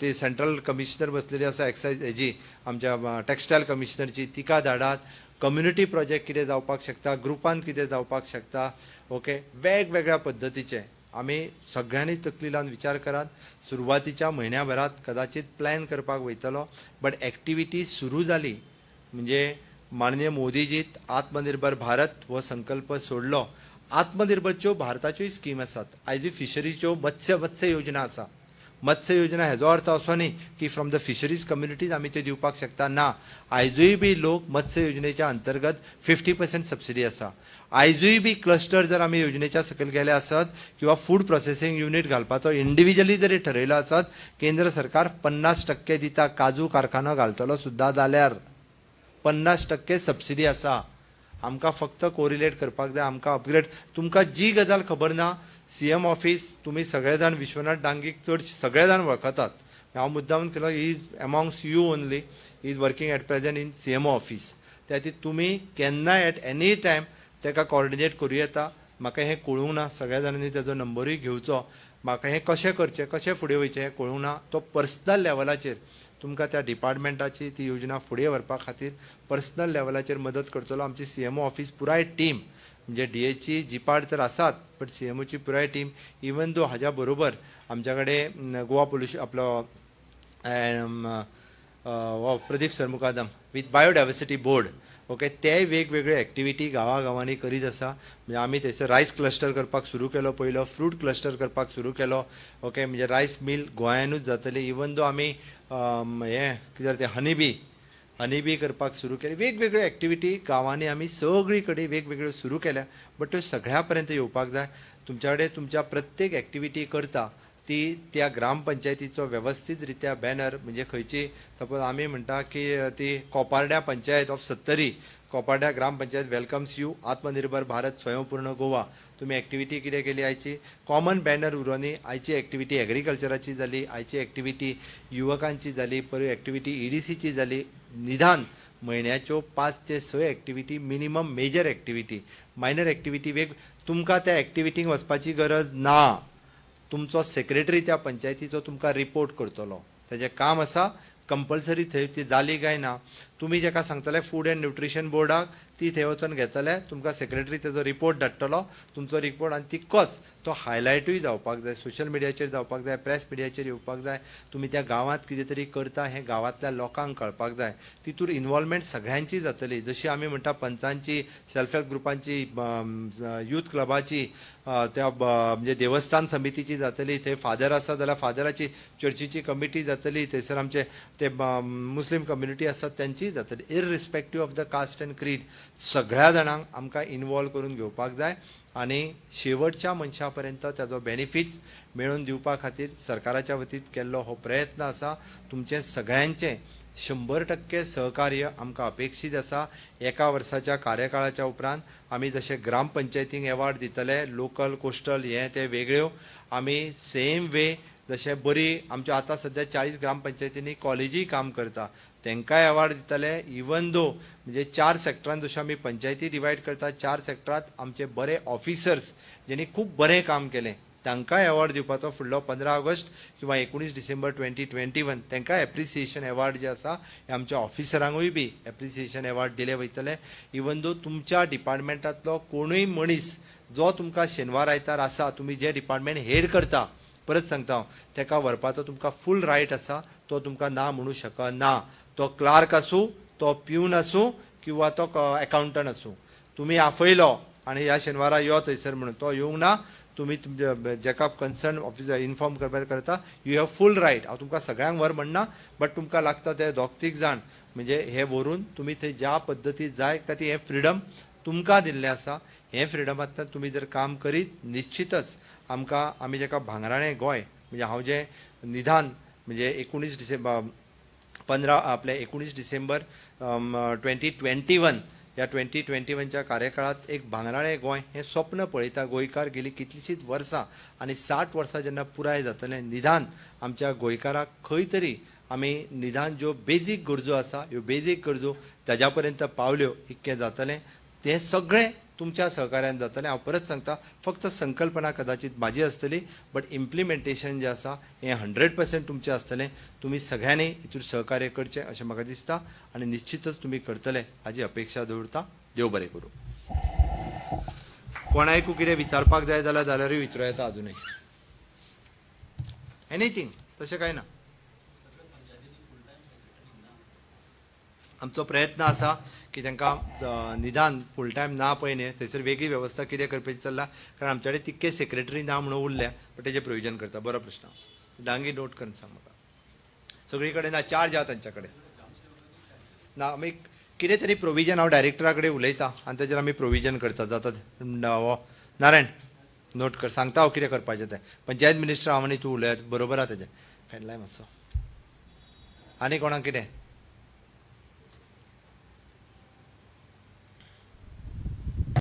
ती सेंट्रल कमिशनर बसलेली आसा एक्सायज हेजी आमच्या टेक्सटायल कमिशनरची, तिका धाडात. कम्युनिटी प्रोजेक्ट कितें जावपाक शकता, ग्रुपान कितें जावपाक शकता. ओके, वेगवेगळ्या पद्दतीचे आमी सगळ्यांनी तकली लावन विचार करात. सुरवातीच्या म्हयन्या भरात कदाचीत प्लॅन करपाक वयतलो, बट एक्टिविटी सुरू जाली म्हणजे माननीय मोदीजीत आत्मनिर्भर भारत हो संकल्प सोडलो. आत्मनिर्भरच्यो भारताच्योय स्कीम आसात. आयजूय फिशरीच्यो मत्स्य मत्स्य योजना आसा. मत्स्य योजना हेजो अर्थ असो न्ही की फ्रॉम the fisheries communities आमी त्यो दिवपाक शकता ना. आयजूय बी लोक मत्स्य योजनेच्या अंतर्गत 50% सबसिडी आसा. आयजूय बी क्लस्टर जर आमी योजनेच्या सकयल गेले आसत किंवा फूड प्रोसेसिंग युनीट घालपाचो इंडिविज्युअली जरी ठरयलो आसत, केंद्र सरकार 50% दिता. काजू कारखानो घालतलो सुद्दां जाल्यार 50% सबसिडी आसा. आमकां फक्त कोरिलेट करपाक जाय, आमकां अपग्रेड. तुमकां जी गजाल खबर ना, सीएम ऑफिस तुमी सगळे जाण विश्वनाथ डांगीक चड सगळे जाण वळखतात. हांव मुद्दाम केलो, he is amongst you only, he is working at present in CMO office. त्या खातीर तुमी केन्नाय एट एनी टायम ताका कॉर्डिनेट करूं येता. म्हाका हें कळूंक ना, सगळ्या जाणांनी ताजो नंबरूय घेवचो. म्हाका हें कशें करचें, कशें फुडें वयचें हें कळूंक ना. तो पर्सनल लेवलाचेर तुमकां त्या डिपार्टमेंटाची ती योजना फुडें व्हरपा खातीर पर्सनल लेवलाचेर मदत करतलो. आमची सीएमओ ऑफिस पुराय टीम, म्हणजे डीएची जिपाड तर आसात, बट सीएमओची पुराय टीम, इवन दो हाज्या बरोबर आमच्या कडेन गोवा पोल्युशन आपलो हो Pradeep Sarmukadam with biodiversity board, okay, ते वेगवेगळ्यो एक्टिविटी गांवागांवांनी करीत आसा. म्हणजे आमी थंयसर रायस क्लस्टर करपाक सुरू केलो, पयलो फ्रूट क्लस्टर करपाक सुरू केलो. ओके, म्हणजे रायस मिल गोंयानूच जातली. इवन दो आमी हें कितें तें हनीबी करपाक सुरू केली. वेगवेगळ्यो एक्टिविटी गांवांनी आमी सगळी कडेन वेगवेगळ्यो सुरू केल्या, बट त्यो सगळ्या पर्यंत येवपाक जाय. तुमच्या कडेन तुमच्या प्रत्येक एक्टिविटी करता ती त्या ग्रामपंचायतीचो वेवस्थीत रित्या बॅनर, म्हणजे खंयची सपोज आमी म्हणटा की ती कोपार्ड्या पंचायत ऑफ सत्तरी, कोपार्ड्या ग्रामपंचायत वेलकम्स you, आत्मनिर्भर भारत स्वयंपूर्ण गोवा. तुमी एक्टिविटी कितें केली आयची, कॉमन बॅनर उरोनी आयची एक्टिविटी एग्रीकल्चराची जाली, आयची एक्टिविटी युवकांची जाली, परत एक्टिविटी ईडीसीची जाली. निदान म्हयन्याच्यो 5 ते 6 activity minimum, major activity, minor activity वेग तुमकां त्या एक्टिविटींक वचपाची गरज ना. तुमचो सेक्रेटरी त्या पंचायतीचो तुमकां रिपोर्ट करतलो. तेजें काम आसा कंपल्सरी थंय ती जाली काय ना. तुमी जेका सांगतले फूड एंड न्युट्रिशन बोर्डाक, ती थंय वचोन घेतले, तुमकां सेक्रेटरी तेजो रिपोर्ट धाडटलो. तुमचो रिपोर्ट आनी तितकोच तो हायलायटूय जावपाक जाय, सोशल मिडियाचेर जावपाक जाय, प्रेस मिडियाचेर येवपाक जाय. तुमी त्या गांवांत कितें तरी करता हें गांवांतल्या लोकांक कळपाक जाय. तितूर इनवॉल्वमेंट सगळ्यांची जातली. जशी आमी म्हणटा पंचांची, सेल्फ हेल्प ग्रुपांची, यूथ क्लबाची, त्या म्हणजे देवस्थान समितीची जातली. थंय फादर आसा जाल्यार फादराची चर्चीची कमिटी जातली. थंयसर आमचे ते मुस्लीम कम्युनिटी आसात तेंचीय जातली. Irrespective of the caste and creed सगळ्या जाणांक आमकां इनवॉल्व करून घेवपाक जाय आनी शेवटच्या मनशा पर्यंत ताजो बेनिफीट मेळोवन दिवपा खातीर सरकाराच्या वतीन केल्लो हो प्रयत्न आसा. तुमचें सगळ्यांचें 100% सहकार्य आमकां अपेक्षीत आसा. एका वर्साच्या कार्यकाळाच्या उपरांत आमी जशे ग्रामपंचायतींक एवॉर्ड दितले, लोकल, कोस्टल हे ते वेगळ्यो, आमी सेम वे जशें बरी आमच्या आतां सद्या 40 ग्रामपंचायतींनी कॉलेजीय काम करता. तांकांय अवॉर्ड दितले. इवन दो म्हणजे 4 सेक्टरान जश्यो आमी पंचायती डिवायड करता, 4 सेक्टरांत आमचे बरे ऑफिसर्स जेणी खूब बरें काम केलें तांकांय अवॉर्ड दिवपाचो फुडलो 15 ऑगस्ट किंवा 19 डिसेंबर 2021 तांकां एप्रिसिएशन अवॉर्ड जे आसा हे आमच्या ऑफिसरांकूय बी एप्रिसिएशन अवॉर्ड दिले वयतले. इवन दो तुमच्या डिपार्टमेंटांतलो कोणूय मनीस जो तुमकां शेनवार आयतार आसा, तुमी जे डिपार्टमेंट हेड करता, परत सांगता हांव, ताका व्हरपाचो तुमकां फूल रायट आसा, तो तुमकां ना म्हणू शकना. तो क्लार्क आसूं, तो प्यून आसूं किंवा तो एकाउंटंट आसूं, तुमी आफयलो आनी ह्या शेनवारा यो थंयसर म्हणून तो येवंक ना, तुमी तुमच्या जेका कन्सर्न ऑफिसर इन्फॉर्म करपाक करता, you have full right. हांव तुमकां सगळ्यांक व्हर म्हणना, बट तुमकां लागता ते दोग तीग जाण म्हणजे हे व्हरून तुमी थंय ज्या पद्दतीन जाय ती हें फ्रिडम तुमकां दिल्लें आसा. हें फ्रिडमांतल्यान तुमी जर काम करीत निश्चितच आमकां आमी जेका भांगराळें गोंय म्हणजे हांव जें निदान म्हणजे 19 डिसेंबर 15 आपले 19 डिसेंबर 2021 ह्या 2021च्या कार्यकाळांत एक भांगराळें गोंय हें स्वप्न पळयता गोंयकार गेली कितलींशींच वर्सां आनी 60 वर्सां जेन्ना पुराय जातलें, निदान आमच्या गोंयकाराक खंय तरी आमी निदान ज्यो बेजीक गरजो आसा ह्यो बेजीक गरजो ताज्या पर्यंत पावल्यो इतकें जातलें. तें सगळें तुमच्या सहकार्यान जातलें. हांव परत सांगता, फक्त संकल्पना कदाचित म्हाजी आसतली, बट इम्प्लिमेंटेशन जें आसा हें 100% तुमचें आसतलें. तुमी सगळ्यांनी हितूर सहकार्य करचें अशें म्हाका दिसता आनी निश्चितच तुमी करतले हाजी अपेक्षा दवरता. देव बरें करूं. कोणायकू कितें विचारपाक जाय जाल्यार जाल्यारूय विचारूं येता अजुनूय, एनीथींग, तशें कांय ना. आमचो प्रयत्न आसा की तांकां निदान फूल टायम ना पळय न्ही, थंयसर वेगळी वेवस्था कितें करपाची चल्ला, कारण आमचे कडेन तितके सेक्रेटरी ना म्हणून उरल्या, बट तेजें प्रोविजन करता. बरो प्रश्न, डांगी नोट करून सांग म्हाका. सगळी कडेन ना चार्ज आहा तांच्या कडेन ना, आमी कितें तरी प्रोविजन हांव डायरेक्टरा कडेन उलयता आनी ताजेर आमी प्रोविजन करता. जाता नारायण नोट कर, सांगता हांव कितें करपाचें तें. पंचायत मिनिस्टर हांव आनी तूं उलयात, बरोबर आहा तेजें. फॅन लाय मातसो. आनी कोणाक कितें?